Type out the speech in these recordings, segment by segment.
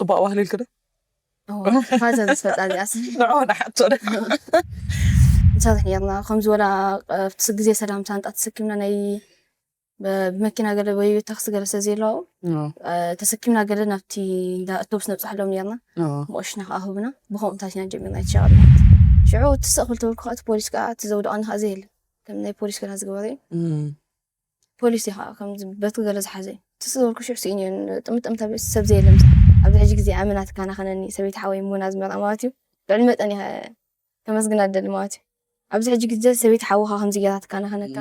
ጽቡቕ ኣዋህሊልኪ ዶ? ፋዘር ዝፈልጣ እዚኣስ ንዑ ንሓቶ ዶ? ንሰርሕ ነርና ከምዚ ወላ ኣብቲ ግዜ ሰላም ሳንጣ ተሰኪምና ናይ ብመኪና ገለ ወይ ታክሲ ገለ ስለዘየለዉ ተሰኪምና ገለ ናብቲ እንዳ ኣቶብስ ነብፅሓሎም ነርና። መቆሽና ከዓ ህብና። ብከምኡታት ኢና ጀሚርና ይትሸቐል። ሽዑ ትስእ ክልተ ወልኩ ከዓ እቲ ፖሊስ ከዓ እቲ ዘውደቐኒ ከዓ ዘየለ ከም ናይ ፖሊስ ገና ዝገበረ እዩ። ፖሊስ እዩ ከዓ ከም በትሪ ገለ ዝሓዘ እዩ። ትስእ ዝበልኩ ሽዑ ስኢን እየን ጥምጥምታ ሰብ ዘየለ ኣብዚ ሕጂ ግዜ ኣመና ትካናኸነኒ ሰበይቲ ሓወይ ምና ዝመርኣ ማለት እዩ። ልዕሊ መጠን እየ ከመስግና ደሊ ማለት እዩ። ኣብዚ ሕጂ ግዜ ሰበይቲ ሓወኻ ከምዚ ገይራ ትካናኸነካ።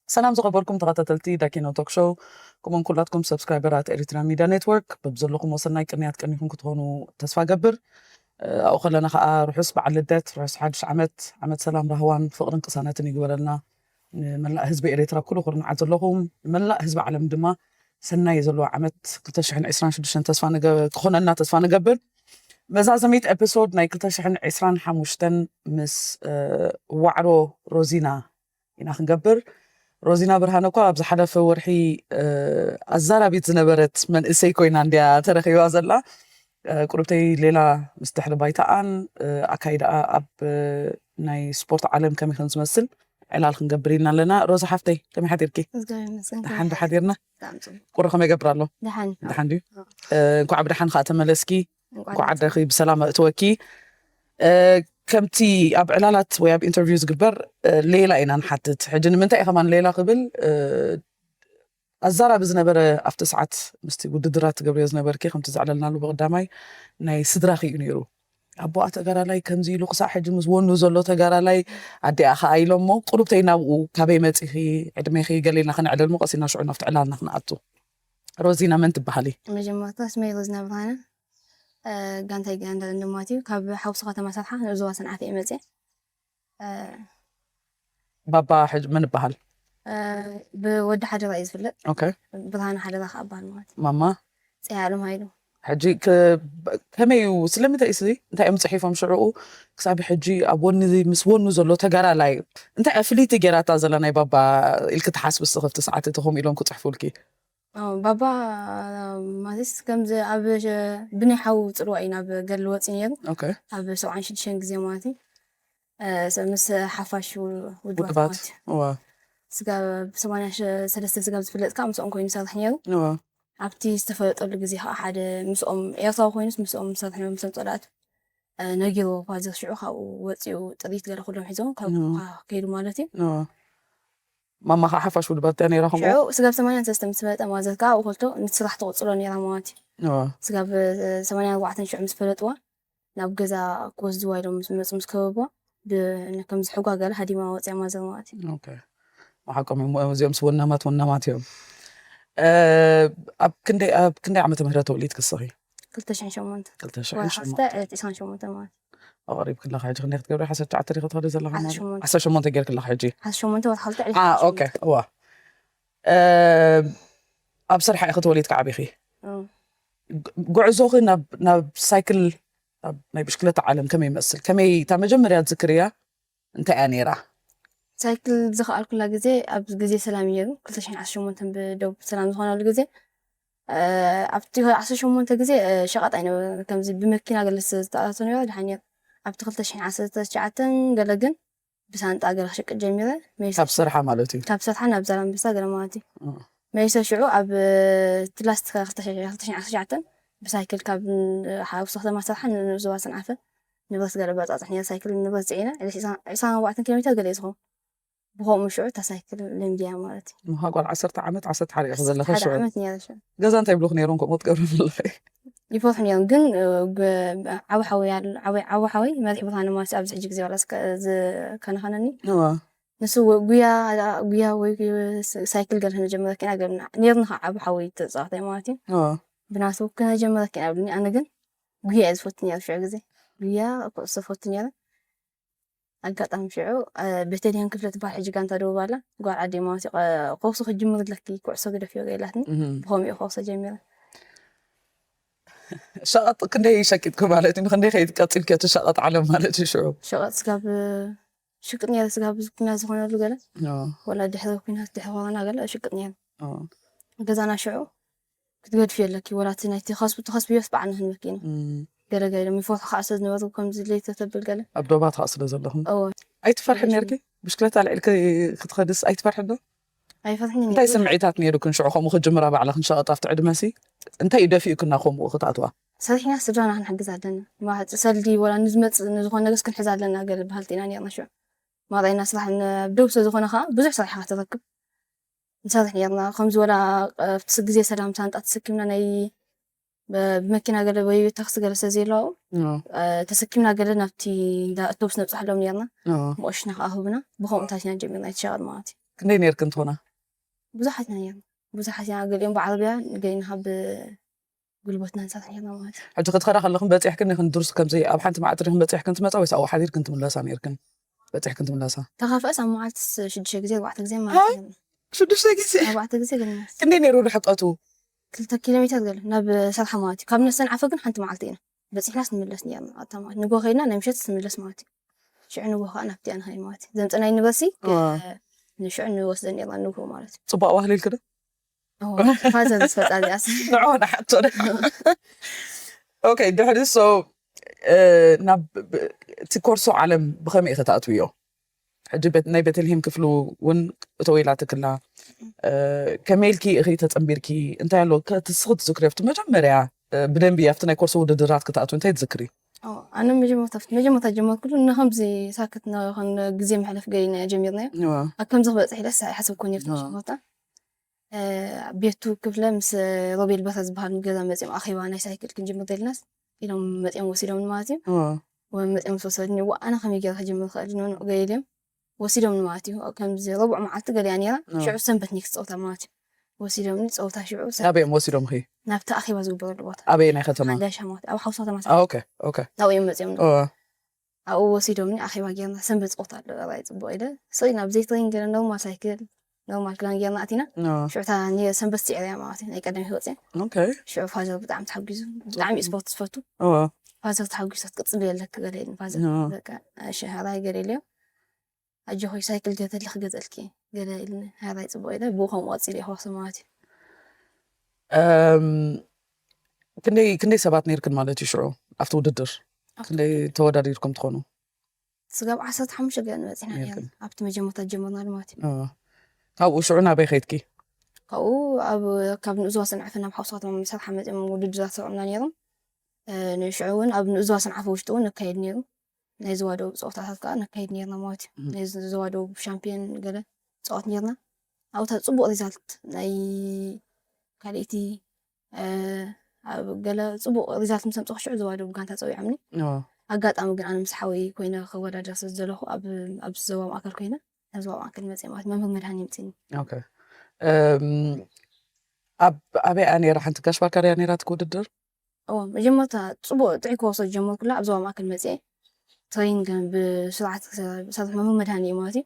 ሰላም ዝኸበርኩም ተኸታተልቲ ዳኪኖ ቶክ ሾው፣ ከምኡን ኩላትኩም ሰብስክራይበራት ኤሪትራ ሚድያ ኔትወርክ በብዘለኹም ወሰናይ ቅንያት ቀኒኹም ክትኾኑ ተስፋ ገብር። ኣብኡ ከለና ከዓ ርሑስ በዓል ልደት፣ ርሑስ ሓድሽ ዓመት፣ ዓመት ሰላም ራህዋን ፍቕርን ቅሳነትን ይግበረልና። ንመላእ ህዝቢ ኤሪትራ ኩሉ ኩርናዓት ዘለኹም፣ ንመላእ ህዝቢ ዓለም ድማ ሰናይ ዘለዎ ዓመት ክልተ ሽሕን ዕስራን ሽዱሽተን ተስፋ ንገ- ክኾነልና ተስፋ ንገብር። መዛዘሚት ኤፒሶድ ናይ ክልተ ሽሕን ዕስራን ሓሙሽተን ምስ ዋዕሮ ሮዚና ኢና ክንገብር። ሮዚና ብርሃነ እኳ ኣብ ዝሓለፈ ወርሒ ኣዛራቢት ዝነበረት መንእሰይ ኮይና እንድያ ተረኺባ ዘላ። ቁርብተይ ሌላ ምስ ድሕሪ ባይታኣን ኣካይዳኣ ኣብ ናይ ስፖርት ዓለም ከመይ ከም ዝመስል ዕላል ክንገብር ኢልና ኣለና። ሮዛ ሓፍተይ ከመይ ሓዲርኪ? ደሓን ሓዲርና። ቁሪ ከመይ ገብር ኣሎ? ደሓን ድዩ? እንኳዕ ብደሓን ከዓ ተመለስኪ። እንኳዕ ዓደኺ ብሰላም ኣእትወኪ። ከምቲ ኣብ ዕላላት ወይ ኣብ ኢንተርቪው ዝግበር ሌላ ኢና ንሓትት። ሕጂ ንምንታይ እዩ ከማን ሌላ ክብል ኣዛራቢ ዝነበረ ኣብቲ ሰዓት ምስቲ ውድድራት ትገብርዮ ዝነበርኪ ከምቲ ዘዕለልናሉ ብቀዳማይ ናይ ስድራኺ እዩ ነይሩ። ኣቦኣ ተጋዳላይ ከምዚ ኢሉ ክሳዕ ሕጂ ምስ ወኑ ዘሎ ተጋዳላይ ኣዲኣ ከዓ ኢሎሞ ቁሩብተይ ናብኡ ካበይ መፂኺ ዕድሜኺ ገሌና ከነዕለል ሞ ቀሲና ሽዑ ናብቲ ዕላልና ክንኣቱ። ሮዚና መን ትበሃሊ? መጀመርታ ስመይ ሮዚና ብርሃነ ጋንታይ ጋንዳ እንደማት እዩ ካብ ሓውሲ ከተማ ሳልሓ ንኡዞባ ሰንዓፈ እየ መፅእ። ባባ ሕጂ መን ይበሃል? ብወዲ ሓደራ እዩ ዝፍለጥ። ኦኬ። ብርሃነ ሓደራ ከዓ በሃል ማለት እዩ። ማማ? ፀያ ኣለም ሃይሉ። ሕጂ ከመይ እዩ? ስለምንታይ እዩ? እንታይ እዮም ፅሒፎም ሽዕኡ? ክሳብ ሕጂ ኣብ ወኒ ምስ ወኑ ዘሎ ተጋራላይ እንታይ እያ ፍልይቲ ገይራታ ዘላ ናይ ባባ ኢልኪ ትሓስቢ እስኺ? ኣብቲ ሰዓት እቲ ከምኡ ኢሎም ክፅሕፉልኪ? ባባ ማለት ከምዚ ኣብ ብናይ ሓዉ ፅልዋ እዩ ናብ ገድሊ ወፂኡ ነይሩ። ኦኬ። ኣብ ሰብዓን ሽዱሽተን ግዜ ማለት እዩ። ምስ ሓፋሽ ውድባት ውድባት ማለት እዩ። እዋ ስጋብ ብሰማንያ ሰለስተ ስጋብ ዝፍለጥ ከዓ ምስኦም ኮይኑ ይሰርሕ ነይሩ። እዋ ኣብቲ ዝተፈለጠሉ ግዜ ከዓ ሓደ ምስኦም ኤርትራዊ ኮይኑስ ምስኦም ዝሰርሕ ነይሩ ምስቶም ፀላእቱ ነጊርዎ ፋዘር ሽዑ ካብኡ ወፂኡ ጥሪት ገለ ኩሎም ሒዞም ካብ እዋ ከይዱ ማለት እዩ። እዋ ማማ ከዓ ሓፋሽ ውድባት እያ ነይራ ከምኡ ሽዑ ስጋብ ሰማንያን ሰለስተ ምስ መጠ ማዘር ከዓ ኣብኡ ከልቶ ንስራሕ ትቕፅሎ ነይራ ማለት እዩ። እዋ ስጋብ ሰማንያን ኣርባዕተን ሽዑ ምስ ፈለጥዋ ናብ ገዛ ክወስድዋ ኢሎም ምስ መፁ ምስ ከበብዋ ብ- ከምዚ ሕጓ ገለ ሃዲማ ወፅያ ማዘር ማለት እዩ። ኦኬ። ሓቆም እዮም እዚኦም ስ ወናማት ወናማት እዮም። ኣብ ክንደይ ኣብ ክንደይ ዓመተ ምህረት ተወሊድኪ እስኺ? ክልተ ሽሕን ሸሞንተ ክልተ ሽሕን ወርሒ ሸሞንተ። ሓፍተ ዕለት ዕስራን ሸሞንተ ማለት እዩ። ኣቐሪብ ክለኻ ሕጂ ክንደይ ክትገብሪ ሓሰብ ትሽዓተ ዲኺ ትኸዲ ዘለኻ ዓሰርተ ማለት ሸሞንተ ዓሰርተ ሸሞንተ ጌርክለኻ ሕጂ? ዓሰርተ ሸሞንተ ወርሒ ሓልተ ዕለት አ ኦኬ እዋ ኣብ ስርሓ ኢኺ ተወሊድካ ዓቢኺ። ጉዕዞኺ ናብ ናብ ሳይክል ኣብ ናይ ብሽክለታ ዓለም ከመይ ይመስል? ከመይ እታ መጀመርያ ትዝክርያ እንታይ እያ ነይራ? ሳይክል ዝኸኣልኩላ ግዜ ኣብ ግዜ ሰላም እዩ ነይሩ ክልተ ሽሕን ዓሰርተ ሸሞንተን ብደቡብ ሰላም ዝኾነሉ ግዜ ኣብቲ ዓሰርተ ሸሞንተ ግዜ ሸቐጥ ኣይነበረ ከምዚ ብመኪና ገለ ዝተኣታቶ ነይሩ ድሓን ነይሩ ኣብቲ ክልተ ሽሕን ዓሰርተ ትሽዓተን ገለ ግን ብሳንጣ ገለ ክሸቅጥ ጀሚረ ካብ ስርሓ ማለት እዩ ካብ ስርሓ ናብ ዛላምበሳ ገለ ማለት እዩ መሊሰ ሽዑ ኣብ ትላስት ክልተ ሽሕን ዓሰርተ ትሽዓተን ብሳይክል ካብ ሓውሲ ከተማ ስርሓ ንዞባ ሰንዓፈ ንብረት ገለ በጻጽሕ ነይረ ሳይክል ንብረት ጽዒነ ዕስራን ኣርባዕተን ኪሎ ሜትር ገለ እዩ ዝኸውን ብኸምኡ ሽዑ እታ ሳይክል ለምድያ ማለት እዩ። ምዃ ጓል ዓሰርተ ዓመት ዓሰርተ ሓደ ኢኺ ዘለኺ ሓደ ሽዑ ዓመት ነይረ ሽዑ። ገዛ እንታይ ይብሉኺ ነይሮም ከምኡ ትገብሪ ዘለኺ? ይፈርሑ ነይሮም ግን ብ- ዓቢ ሓወይ ኣል- ዓቢ ዓቢ ሓወይ መሪሕ ብርሃነ ማለት ኣብዚ ሕጂ ግዜ ዋላ ዝከ- ዝከናኸነኒ እዋ ንሱ ወ- ጉያ ጉያ ወይ ስ- ሳይክል ገለ መጀመርያ ኪና ገብና ነይርና ከዓ ዓቢ ሓወይ ተፃዋታይ ማለት እዩ እዋ ብናቱ ከነጀመረ ኪና ብልኒ ኣነ ግን ጉያ እየ ዝፈቱ ነይረ ሽዑ ግዜ ጉያ ኩዕሶ ፈቱ ነይረ ኣጋጣሚ ሽዑ ቤተልሔም ክፍለ ትበሃል ሕጂ ጋንታ ደቡብ ኣላ፣ ጓል ዓደይ ማለት እዩ። ኮርሱ ክጅምር ኣለኪ፣ ኩዕሶ ግደፍዮ ኢላትኒ። ብኸምኡ ኮርሶ ጀሚረ። ሸቐጥ ክንደይ ሸቂጥኪ ማለት እዩ? ክንደይ ከይድ ቀፂልኪ እቲ ሸቐጥ ዓለም ማለት እዩ ሽዑ? ሸቐጥ ስጋብ ሽቅጥ ነይረ፣ ስጋብ ኩናት ዝኾነሉ ገለ፣ ወላ ድሕሪ ኩናት ድሕሪ ኮሮና ገለ ሽቅጥ ነይረ። ገዛና ሽዑ ክትገድፍዮ ኣለኪ፣ ወላ እቲ ናይቲ ከስቡ ተኸስብዮስ በዓልና ክንበኪ ኢና። ገለ ገለ ኢሎም ይፈርሑ ከዓ ስለ ዝነበሩ ከምዚ ለይቲ ተብል ገለ። ኣብ ዶባት ከዓ ስለ ዘለኹም። ኣይትፈርሒ ነርኪ? ብሽክለታ ኣልዒልኪ ክትኸድስ ኣይትፈርሒ ዶ? ኣይፈርሕን እየ። እንታይ ስምዒታት ነይሩክን ሽዑ ከምኡ ክጅምራ ባዕልኽን ሸቐጥ ኣብቲ ዕድመሲ? እንታይ እዩ ደፊኡክና ከምኡ ክትኣትዋ? ሰሪሕና ስድራና ክንሕግዝ ኣለና። ማለት ሰልዲ ወላ ንዝመፅእ ንዝኾነ ነገርስ ክንሕዝ ኣለና ገለ በሃልቲ ኢና ነይርና ሽዑ። ማርኣይና ስራሕ ን-፣ ኣብ ደቡብ ስለ ዝኾነ ከዓ ብዙሕ ስራሕ ኢኻ ትረክብ። ንሰርሕ ነይርና። ከምዚ ወላ ኣብቲ ግዜ ሰላም ሳንጣ ተሰኪምና ናይ ብ-፣ ብመኪና ገለ ወይ ታክሲ ገለ ስለ ዘየለዉ ተሰኪምና ገለ ናብቲ እንዳ ኣቶብስ ነብፅሓሎም ነርና። መቆሽና ከዓ ህቡና። ብከምኡታት ኢና ጀሚርና ኣይትሸቐጥ ማለት እዩ። ክንደይ ነርክን ትኾና? ብዙሓት ኢና ነርና። ብዙሓት ኢና፣ ገሊኦም ብዓረብያ፣ ገሊና ካብ ጉልበትና ንሰርሕ ነርና ማለት እዩ። ሕጂ ክትኸዳ ከለኹም በፂሕክን ኢኽን ድሩስ ከምዚ ኣብ ሓንቲ መዓልቲ ዲኽን በፂሕክን ትመፃ ወይስ ኣብኡ ሓዲርክን ትምለሳ ነርክን? በፂሕክን ትምለሳ? ተኻፍአስ ኣብ መዓልቲ ሽዱሽተ ግዜ ኣርባዕተ ግዜ ማለት እዩ። ሽዱሽተ ግዜ? ኣርባዕተ ግዜ ግን ክንደይ ነይሩ ርሕቀቱ? ክልተ ኪሎ ሜትር ገለ ናብ ሰልሓ ማለት እዩ። ካብ ነሰንዓፈ ግን ሓንቲ መዓልቲ ኢና በፂሕናስ ንምለስ ነርና። ኣታ ማለት ንጎ ከይድና ናይ ምሸት ንምለስ ማለት እዩ። ሽዑ ንጎ ከዓ ናብቲኣ ንኸይድ ማለት እዩ። ዘምፀናይ ንበሲ ንሽዑ ንወስደን ነርና ንጎ ማለት እዩ። ፅቡቅ ኣዋህሊልክ ዶ? ፋዘር ዝፈጣ ዚኣስ ንዑ ንሓቶ ዶ? ኦኬ፣ ድሕሪ ሶ ናብ እቲ ኮርሶ ዓለም ብኸመይ ኢኸ ተኣትውዮ? ሕጂ ናይ ቤተልሄም ክፍሉ እውን እተወ ኢላትክላ። ከመይ ኢልኪ ኢኺ ተጸንቢርኪ? እንታይ ኣሎ? ከ-፣ ትስኺ ትዝክርዮ ኣብቲ መጀመርያ፣ እ፣ ብደንቢ ኣብቲ ናይ ኮርሶ ውድድራት ክትኣትዊ እንታይ ትዝክሪ? ኦ፣ ኣነ መጀመርታ፣ ኣብቲ መጀመርታ ጀመርኩሉ ንኸምዚ ሳክት ንኾን ግዜ መሕለፍ ገይና ጀሚርናዮ። እዋ። ኣብ ከምዚ ክበጽሕ ኢለስ ኣይሓሰብኩን ነይሩ እዋ። መጀመርታ። እ፣ ቤቱ ክፍለ ምስ ሮቤል በርሀ ዝበሃል ገዛ መጺኦም ኣኼባ ናይ ሳይክል ክንጅምር ተልናስ ኢሎም መጺኦም ወሲዶምኒ ማለት እዩ። እዋ። ወ-፣ መጺኦም ምስ ወሰድኒ፣ ዋ፣ ኣነ ከመይ ገይረ ክጅምር ክእል? ንዕኡ ገለ ኢሎም ወሲዶምኒ ማለት እዩ። ከምዚ ረቡዕ መዓልቲ ገሊኣ ነይራ፣ እዋ። ሽዑ ሰንበት ኔክስት ጸወታ ማለት እዩ። ወሲዶምኒ ጸወታ ሽዑ ሰ-፣ ኣበይ እዮም ወሲዶምኺ? ናብቲ ኣኼባ ዝግበረሉ ቦታ። ኣበየናይ ከተማ? ሓዳሽ ማለት ኣብ ሓውሳ ከተማ አ፣ ኦኬ፣ ኦኬ። ናብኡ እዮም መጺኦም። እዋ። ኣብኡ ወሲዶምኒ ኣኼባ ጌርና፣ ሰንበት ጸወታ ኣሎ፣ ራይ ጽቡቕ ኢለ። ስቕ ኢልና ብዘይ ትሬኒንግ ገለ ኖርማል ሳይክል፣ ኖርማል ክዳን ጌርና ኣቲና። እዋ። ሽዑ እታ ን-፣ ሰንበት ስዒረያ ማለት እዩ፣ ናይ ቀዳሚት ወጺአ። ኦኬ። ሽዑ ፋዘር ብጣዕሚ ተሓጒሱ፣ ብጣዕሚ እዩ ስፖርት ዝፈቱ። እዋ። ፋዘር ተሓጒሱ፣ ክትቅጽል ኣለኪ ገለ ኢሉኒ ፋዘር። እዋ። በቃ፣ እሺ፣ ራይ ገለ ኢለዮ። ኣጆኺ ሳይክል ገተሊ ክገዝኣልኪ እየ ገለ ኢሉኒ። ሃራይ ጽቡቕ ኢለ፣ ብኡ ከምኡ ቀጺለ እየ ክወስድ ማለት እዩ። እም፣ ክንደይ፣ ክንደይ ሰባት ነይርክን ማለት እዩ ሽዑ ኣብቲ ውድድር? ኣብቲ ክንደይ ውድድር? ተወዳዲርኩም ትኾኑ? ስጋብ ዓሰርተ ሓሙሽተ ገለ ንበጺሕና ነይርና። ነይርክን። ኣብቲ መጀመርታ ጀመርናሉ ማለት እዩ። እዎ። ካብኡ ሽዑ ናበይ ኸይድኪ? ካብኡ ኣብ፣ ካብ ንኡስ ዞባ ሰንዓፈ ናብ ሓውሲ ከተማ ምሳሕ ሓመጺኦም ውድድራት ሰሪዖምና ነይሮም። እ፣ ንሽዑ እውን ኣብ ንኡስ ዞባ ሰንዓፈ ውሽጢ እውን ነካይድ ነይሩ። ናይ ዞባ ደቡብ ጸወታታት ከኣ ነካይድ ነይርና ማለት እዩ። እም። ናይ ዞባ ደቡብ ሻምፒዮን ገለ ንጻወት ነይርና። ኣብኡ እታ ጽቡቕ ሪዛልት ናይ ካልኣይቲ፣ እ፣ ኣብ ገለ ጽቡቕ ሪዛልት ምስ ኣምጻእኩ ሽዑ ዞባ ደቡብ ጋንታ ጸዊዖምኒ። እዎ። ኣጋጣሚ ግን ኣነ ምስ ሓወይ ኮይነ ክወዳደር ስለ ዝደለኹ ኣብ፣ ኣብ ዞባ ማእከል ኮይነ፣ ናብ ዞባ ማእከል መጽየ ማለት መምህር መድሃኔ ኣምጺእኒ። ኦኬ። እም፣ ኣብ፣ ኣበይ እያ ነይራ? ሓንቲ ጋሽ ባርካ ድያ ነይራ እቲ ውድድር? እዎ፣ መጀመርታ ጽቡቕ ጥዑይ ኮርሶ ዝጀመርኩላ ኣብ ዞባ ማእከል መጽየ ትሬኒንግ ብስርዓት ክሰርሕ መምህር መድሃኔ እዩ ማለት እዩ።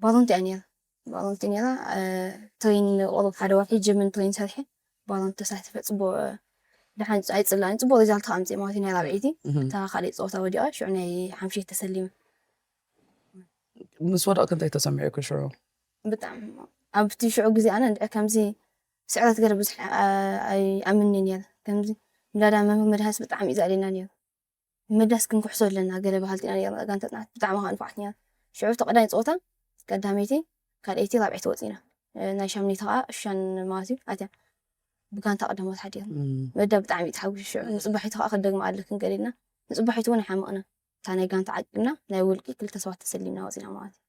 ቫሎንቴር እያ ነይራ። ቫሎንቴር ነይራ፣ እ፣ ትሬኒንግ ቁሩብ ሓደ ወርሒ ጅምን ትሬኒንግ ሰሪሐ ቫሎንቴር ተሳቲፈ ጽቡቕ፣ እ፣ ደሓን ኣይጽላእን፣ ጽቡቕ ሪዛልት ከኣ ኣምጽኤ ማለት እዩ ናይ ራብዐይቲ። እህ። እታ ካልኣይቲ ጸወታ ወዲቓ፣ ሽዑ ናይ ሓምሸይቲ ተሰሊመ። ምስ ወደቕኪ እንታይ ተሰሚዑኪ ሽዑ? ብጣዕሚ። ኣብቲ ሽዑ ግዜ ኣነ እንድዒ ከምዚ ስዕረት ገለ ብዙሕ ኣ-፣ ኣይኣምንን ነይረ። ከምዚ እንዳዳ መምህር መድሃስ ብጣዕሚ እዩ ዘዕልየና ነይሩ። መዳስ ክንኩሕሶ ኣለና ገለ በሃልቲ ኢና ነይርና፣ ጋንታ ጽንዓት ብጣዕሚ ከኣ ንፉዓት ነይራ። ሽዑ እቲ ቀዳማይ ጸወታ ቀዳመይቲ፣ ካልኣይቲ፣ ራብዐይቲ ወጺና። እ፣ ናይ ሻምነይቲ ከኣ እሻን ማለት እዩ ኣትያ ብጋንታ ቀዳሞት ሓዲርና። እም። መዳ ብጣዕሚ እዩ ተሓጒሱ ሽዑ። ንጽባሒቱ ከኣ ክደግማ ኣለክን ገለ ኢልና። ንጽባሒቱ እውን ኣይሓመቕና። እታ ናይ ጋንታ ዓቂብና ናይ ውልቂ ክልተ ሰባት ተሰሊምና ወጺና ማለት እዩ።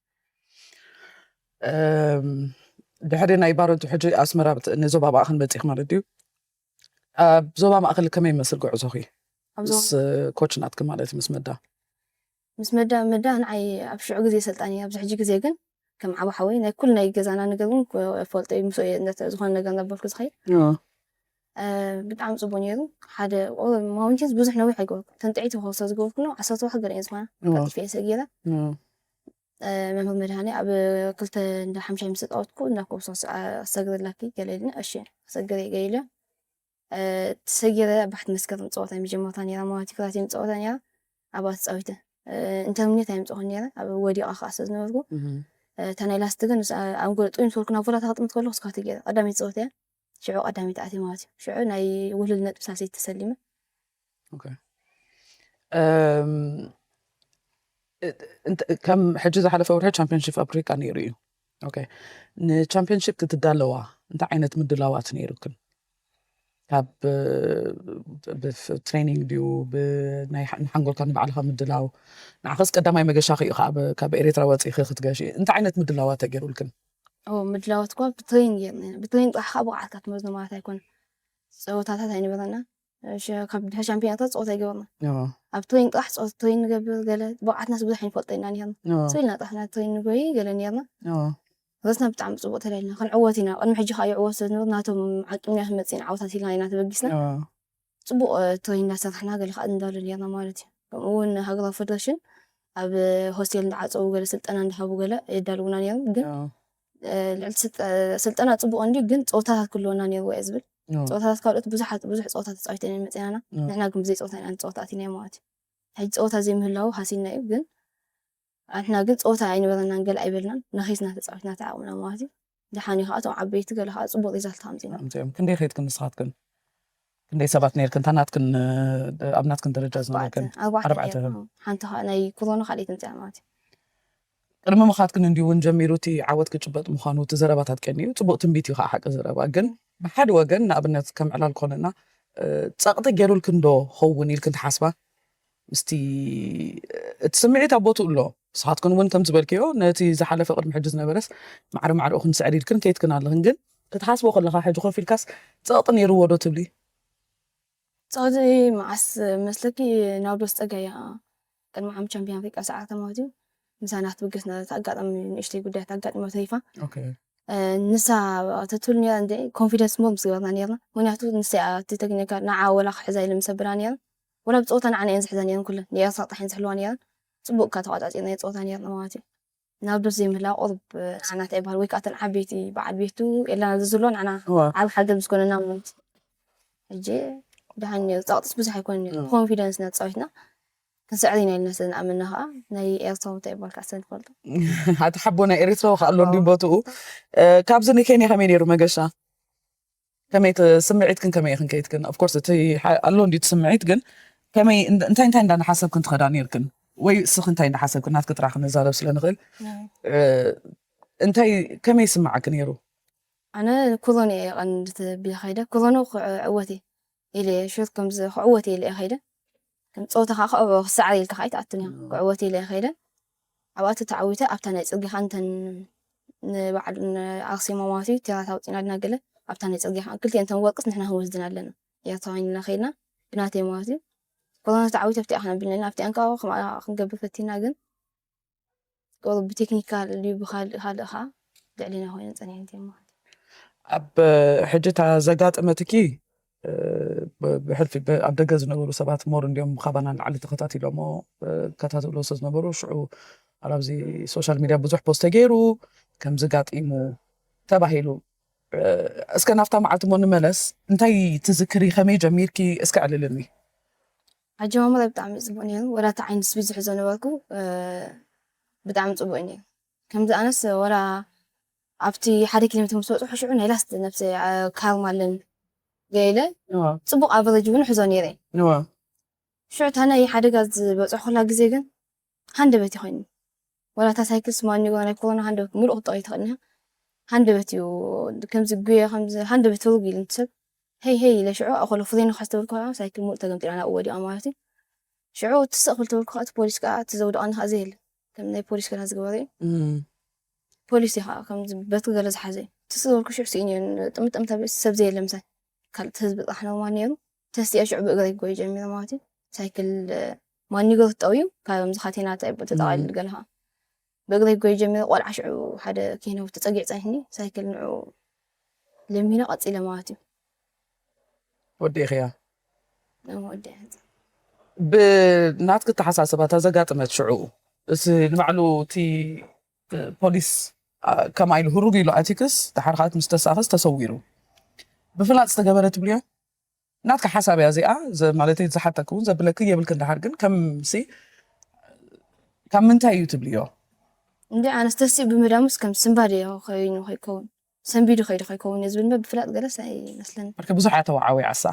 እም፣ ድሕሪ ናይ ባረንቱ ሕጂ ኣስመራ ብት-፣ ንዞባ ማእከል መጺእኪ ማለት ድዩ? ኣብ ዞባ ማእከል ከመይ ይመስል ጉዕዞኺ? ኣብ ዞባ ምስ ኮች ናትኪ ማለት ምስ መዳ? ምስ መዳ፣ መዳ ንዓይ ኣብ ሽዑ ግዜ ሰልጣን እያ። ኣብዚ ሕጂ ግዜ ግን ከም ዓቢ ሓወይ ናይ ኩሉ ናይ ገዛና ነገር እውን ክፈልጦ እዩ። ምስኡ እየ ነቲ ዝኾነ ነገር እናበልኩ ዝኸይድ። እዎ። ብጣዕሚ ፅቡቅ ነይሩ። ሓደ ማውንቴንስ ብዙሕ ነዊሕ ኣይገበርኩ፣ ተንጥዒቲ ክወስዶ ዝገበርኩ ነው ዓሰርተ ዋሕድ ገለ እየ ዝኾነ ቀልጢፈ እየ ሰጊረ። መምህር መድሃኒ ኣብ ክልተ እንዳ ሓምሻይ ምስ ተፃወትኩ ናብ ኮብሶ ኣሰግርላኪ ገለ ኢልና፣ እሺ ክሰግር እየ ገለ ኢለ። ተሰጊረ ባሕቲ መስከረም ፀወታ መጀመርታ ነይራ ማለት እዩ። ክላቴን ፀወታ ነይራ፣ ኣብኣ ተፃዊተ። እንተ ምኔት ኣይምፅኹን ነይረ፣ ኣብ ወዲቓ ከዓ ስለ ዝነበርኩ፣ እታ ናይ ላስት ግን ምስ ኣንጎለ ጥይ ምስ በልኩ ናብ ቮላ ተኸጥምት ከለኹ እስካ ትገይረ ቀዳመይቲ ፀወታ እያ። ሽዑ ቀዳመይቲ ኣትየ ማለት እዩ። ሽዑ ናይ ውህልል ነጥቢ ሳልሰይቲ ተሰሊመ። ከም ሕጂ ዝሓለፈ ወርሒ ቻምፒዮንሺፕ ኣፍሪካ ነይሩ እዩ። ንቻምፒዮንሺፕ ክትዳለዋ እንታይ ዓይነት ምድላዋት ነይሩክን? ካብ ትሬኒንግ ድዩ፣ ንሓንጎልካ ንባዕልካ ምድላው? ንዓኸስ ቀዳማይ መገሻ ክእዩ፣ ካብ ኤርትራ ወፂእኺ ክትገሽ እንታይ ዓይነት ምድላዋት ተገይሩልክን? ምድላዋት እኳ ብትሬኒንግ ብትሬኒንግ ጥራሕ ከዓ ብቕዓትካ ትመዝኖ ማለት ኣይኮነ። ፀወታታት ኣይነበረና። ካብ ድሕሪ ሻምፒዮናታት ፀወታ ይገበርና። ኣብ ትሬኒንግ ጥራሕ ፀወታ ትሬኒንግ ንገብር፣ ገለ ብቕዓትናስ ብዙሕ ይንፈልጦ ኢና ነርና። ስኢልና ጥራሕ ና ትሬኒንግ ንጎይ ገለ ነርና። ረስና ብጣዕሚ ፅቡቅ ተላልና ክንዕወት ኢና። ቅድሚ ሕጂ ከዓ ይዕወት ስለዝነበሩ ናቶም ዓቂምና ክንመፅእ ኢና ዓወታት ኢልና ኢና ተበጊስና። ፅቡቅ ትሬኒንግ እናሰራሕና ገለ ከዓ እንዳሉ ነርና ማለት እዩ። ከምኡ እውን ሃገራዊ ፌደሬሽን ኣብ ሆስቴል እንዳዓፀቡ ገለ ስልጠና እንዳሃቡ ገለ የዳልውና ነይሮም። ግን ልዕሊ ስልጠና ፅቡቅ እንዲ ግን ፀወታታት ክህልወና ነይርዎ እየ ዝብል። ፀወታታት ካልኦት ብዙሓት ብዙሕ ፀወታ ተፃዊተን እየን መፅናና። ንሕና ግን ብዘይ ፀወታ ኢና ፀወታ ኣቲና ማለት እዩ። ሕጂ ፀወታ ዘይምህላው ሃሲና እዩ። ግን ንሕና ግን ፀወታ ኣይነበረናን ገለ ኣይበልናን፣ ነኺስና ተፃዊትና ተዓቕምና ማለት እዩ። ደሓን እዩ ከዓ እቶም ዓበይቲ ገለ ከዓ ፅቡቅ ሪዛልት ኣምፂና። ኣምፂኦም። ክንደይ ከይድክን ንስኻትክን? ክንደይ ሰባት ነይርክን? እታ ናትክን ኣብ ናትክን ደረጃ ዝነበርክን? ኣርባዕተ። ሓንቲ ከዓ ናይ ኮሮና ካልኣይቲ ምፅኣ ማለት እዩ። ቅድሚ ምኻትክን እንዲሁ እውን ጀሚሩ እቲ ዓወት ክጭበጥ ምዃኑ እቲ ዘረባታት ቀንዩ ፅቡቅ ትንቢት እዩ ከዓ ሓቂ ዘረባ። ግን ብሓደ ወገን ንኣብነት ከም ዕላል ኮነና ፀቕጢ ገይሩልክን ዶ ኸውን ኢልክን ትሓስባ? ምስቲ እቲ ስምዒት ኣብ ቦትኡ ኣሎ። ንስኻትክን እውን ከም ዝበልክዮ ነቲ ዝሓለፈ ቅድሚ ሕጂ ዝነበረስ ማዕረ ማዕረኡ ክንስዕር ኢልክን ከይድክን ኣለኽን። ግን ክትሓስቦ ከለኻ ሕጂ ኮፍ ኢልካስ ፀቕጢ ነይርዎ ዶ ትብሊ? ፀቕጢ መዓስ መስለኪ? ናብዶስ ፀጋይ እያ ቅድሚ ዓመት ቻምፒዮን ኣፍሪቃ ሰዓት ማለት እዩ። ምሳና ክትብገስ ነበረት። ኣጋጣሚ ንእሽተይ ጉዳያት ኣጋጢሞ ተሪፋ። ንሳ ተትብል ነራ እንደ ኮንፊደንስ ሞር ምስ ገበርና ነርና። ምክንያቱ ንሳ እያ እቲ ተክኒካል ንዓ ወላ ክሕዛ ኢለ ምስ ኣብላ ነረ። ወላ ብፀወታ ንዓና እየን ዝሕዛ ነረን ኩለን። ንኤርትራ ጥራሕ እየን ዝሕልዋ ነረን። ፅቡቅ እካ ተቋፃፂርናዮ ፀወታ ነርና ማለት እዩ። ናብ ዶስ ዘይምህላው ቁሩብ ንዓና እንታይ ይበሃል ወይ ከዓ እተን ዓበይቲ በዓል ቤቱ የላና ዝዝሎ ንዓና እዋ። ዓብ ሓገዝ ምስ ኮነና ማለት እዩ። ሕጂ ደሓን ነይሩ። ፀቕጥስ ብዙሕ ኣይኮነን ነይሩ። እዋ። ኮንፊደንስ ኢና ተፃዊትና። ክንስዕር ኢና ኢልና ስለ ንኣመና ከዓ ናይ ኤርትራዊ እንታይ ይበሃል ከዓ ስለ ንፈልጦ። ኣቲ ሓቦ ናይ ኤርትራዊ ከዓ ኣሎ እንዲ ቦትኡ። እ፣ ካብዚ ንኬንያ ከመይ ነይሩ መገሻ? ከመይ ት-፣ ስምዒትክን ከመይ ኢኽን ከይድክን? Of course እቲ ሓ-፣ ኣሎ እንዲ እቲ ስምዒት ግን ከመይ እን-፣ እንታይ እንታይ እንዳናሓሰብክን ትኸዳ ነይርክን? ወይ እስኺ እንታይ እንዳሓሰብክን ናትኪ ጥራሕ ክንዛረብ ስለ ንኽእል። እም። እ፣ እንታይ ከመይ ይስምዓኪ ነይሩ? ኣነ ኮሮና እየ ቀንዲ ተቢለ ከይደ። ኮሮና ክዕወት እየ ኢለ እየ ሹር ከምዚ ክዕወት እየ ኢለ እየ ከይደ። ከም ፀወታ ከዓ ክዕወ-፣ ክሰዓር ኢልካ ከዓ ኣይትኣቱን እያ። እም። ክዕወት እየ ኢለ እየ ከይደ። ኣብኣ ተተዓዊተ ኣብታ ናይ ፅርጊኻ እንተን ንባዕሉ ንኣርሴማ ማለት እዩ ቴራት ኣውፂና ድና ገለ ኣብታ ናይ ፅርጊኻ ክልቲኤን እተን ወርቅስ ንሕና ክንወስድን ኣለና። ኤርትራውያን ኢልና ከይድና ብናተይ ማለት እዩ። ኮሮና ተዓዊተ ኣብቲኣ ክነብል ኣለና። ኣብቲኣን ከዓ ከምኣ ክንገብር ፈቲና ግን ቁሩብ ብቴክኒካል ድዩ ብኻልእ ካልእ ኸዓ ልዕሌና ኮይነን ጸኒሐን እየን ማለት እዩ። ኣብ ሕጂ እታ ዘጋጠመትኪ፣ እ፣ ብ-፣ ብሕልፊ ብ-፣ ኣብ ደገ ዝነበሩ ሰባት ሞር እንድዮም ካባና ንላዕሊ ተኸታቲሎሞ፣ እ፣ ይከታተልዎ ስለ ዝነበሩ፣ ሽዑ ኣብዚ ሶሻል ሚድያ ብዙሕ ፖስት ተገይሩ፣ ከምዚ ጋጢሙ ተባሂሉ። እ፣ እስከ ናብታ መዓልቲ እሞ ንመለስ፣ እንታይ ትዝክሪ፣ ከመይ ጀሚርኪ፣ እስከ ኣዕልልኒ። ኣጀማምራ ብጣዕሚ ጽቡቕ ነይሩ። ወላ እቲ ዓይኒ ስፒድ ዝሕዞ ነበርኩ፣ እ፣ ብጣዕሚ ጽቡቕ እዩ ነይሩ። ከምዚ ኣነስ ወላ ኣብቲ ሓደ ኪሎ ሜትር ምስ በጽሑ ሽዑ ናይ ላስት ነብሰይ፣ እ፣ ካርማ ኣለኒ ገለ እዋ። ጽቡቕ ኣቨሬጅ እውን ሕዞ ነይረ። እዋ። ሽዑ እታ ናይ ሓደጋ ዝበጽሕኩላ ግዜ ግን ሃንደበት እዩ ኮይኑ። ወላ እታ ሳይክል ስማኒ ናይ ኮሮና ሃንደበት ምሉእ ክትጠቕይ ትኽእል ኢኻ። ሃንደበት እዩ ከምዚ ጉየ ከምዚ ሃንደበት ህርግ ኢሉ እቲ ሰብ ሄይ ሄይ ኢለ ሽዑ ኣኸሎ ፍሬኑ ካስተበልኩ ከኣ ሳይክል ሙሉእ ተገምጢላ ናብኡ ወዲቓ ማለት እዩ። ሽዑ እቲ ስቕ ክብል ተበልኩ ከኣ እቲ ፖሊስ ከኣ እቲ ዘውደቐኒ ከኣ ዘየለ ከም ናይ ፖሊስ ገና ዝገበረ እዩ። እም። ፖሊስ እዩ ከኣ ከምዚ በትሪ ገለ ዝሓዘ እዩ። እቲ ስቕ ዝበልኩ ሽዑ ስኢነ እዩ ጥምጥም ተብል ሰብ ዘየለ ምሳይ። ካልእ ህዝቢ ጥራሕ ኖርማል ነይሩ። ተስቲኣ ሽዑ ብእግረይ ክጎይ ጀሚረ ማለት እዩ። ሳይክል፣ እ፣ ማኒገር ተጠውዩ፣ ካብ ምዚ ካቴና ተጠቒሉ እም። ገለ ኸዓ። ብእግረይ ክጎይ ጀሚረ፣ ቆልዓ ሽዑ ሓደ ኬንያዊ ተጸጊዑ ጸኒሕኒ፣ ሳይክል ንዑ ለሚነ ቀጺለ ማለት እዩ። ወዲእኽያ? ወዲ ብናትኪ ኣተሓሳስባ እታ ዘጋጥመት ሽዑ፣ እቲ ንባዕሉ እቲ ፖሊስ፣ አ፣ ከማ ኢሉ ህሩግ ኢሉ ኣቲክስ፣ ድሓር ከኣ ምስ ተሳእኸስ ተሰዊሩ። ብፍላጥ ዝተገበረ ትብልዮ? ናትካ ሓሳብ እያ እዚኣ፣ ዘ-፣ ማለተይ ዝሓተክ እውን ዘብለኪ የብልክን። ድሓር ግን ከምሲ ካብ ምንታይ እዩ ትብልዮ? እንዲ ኣነስ ተሲኡ ብምህዳሙስ ከም ስንባድ እዮ ኮይኑ ከይከውን፣ ሰንቢዱ ከይዱ ከይከውን እየ ዝብል እምበር ብፍላጥ ገለስ ኣይመስለኒ። ማለተ ብዙሕ እያ ተወዓዊዓሳ።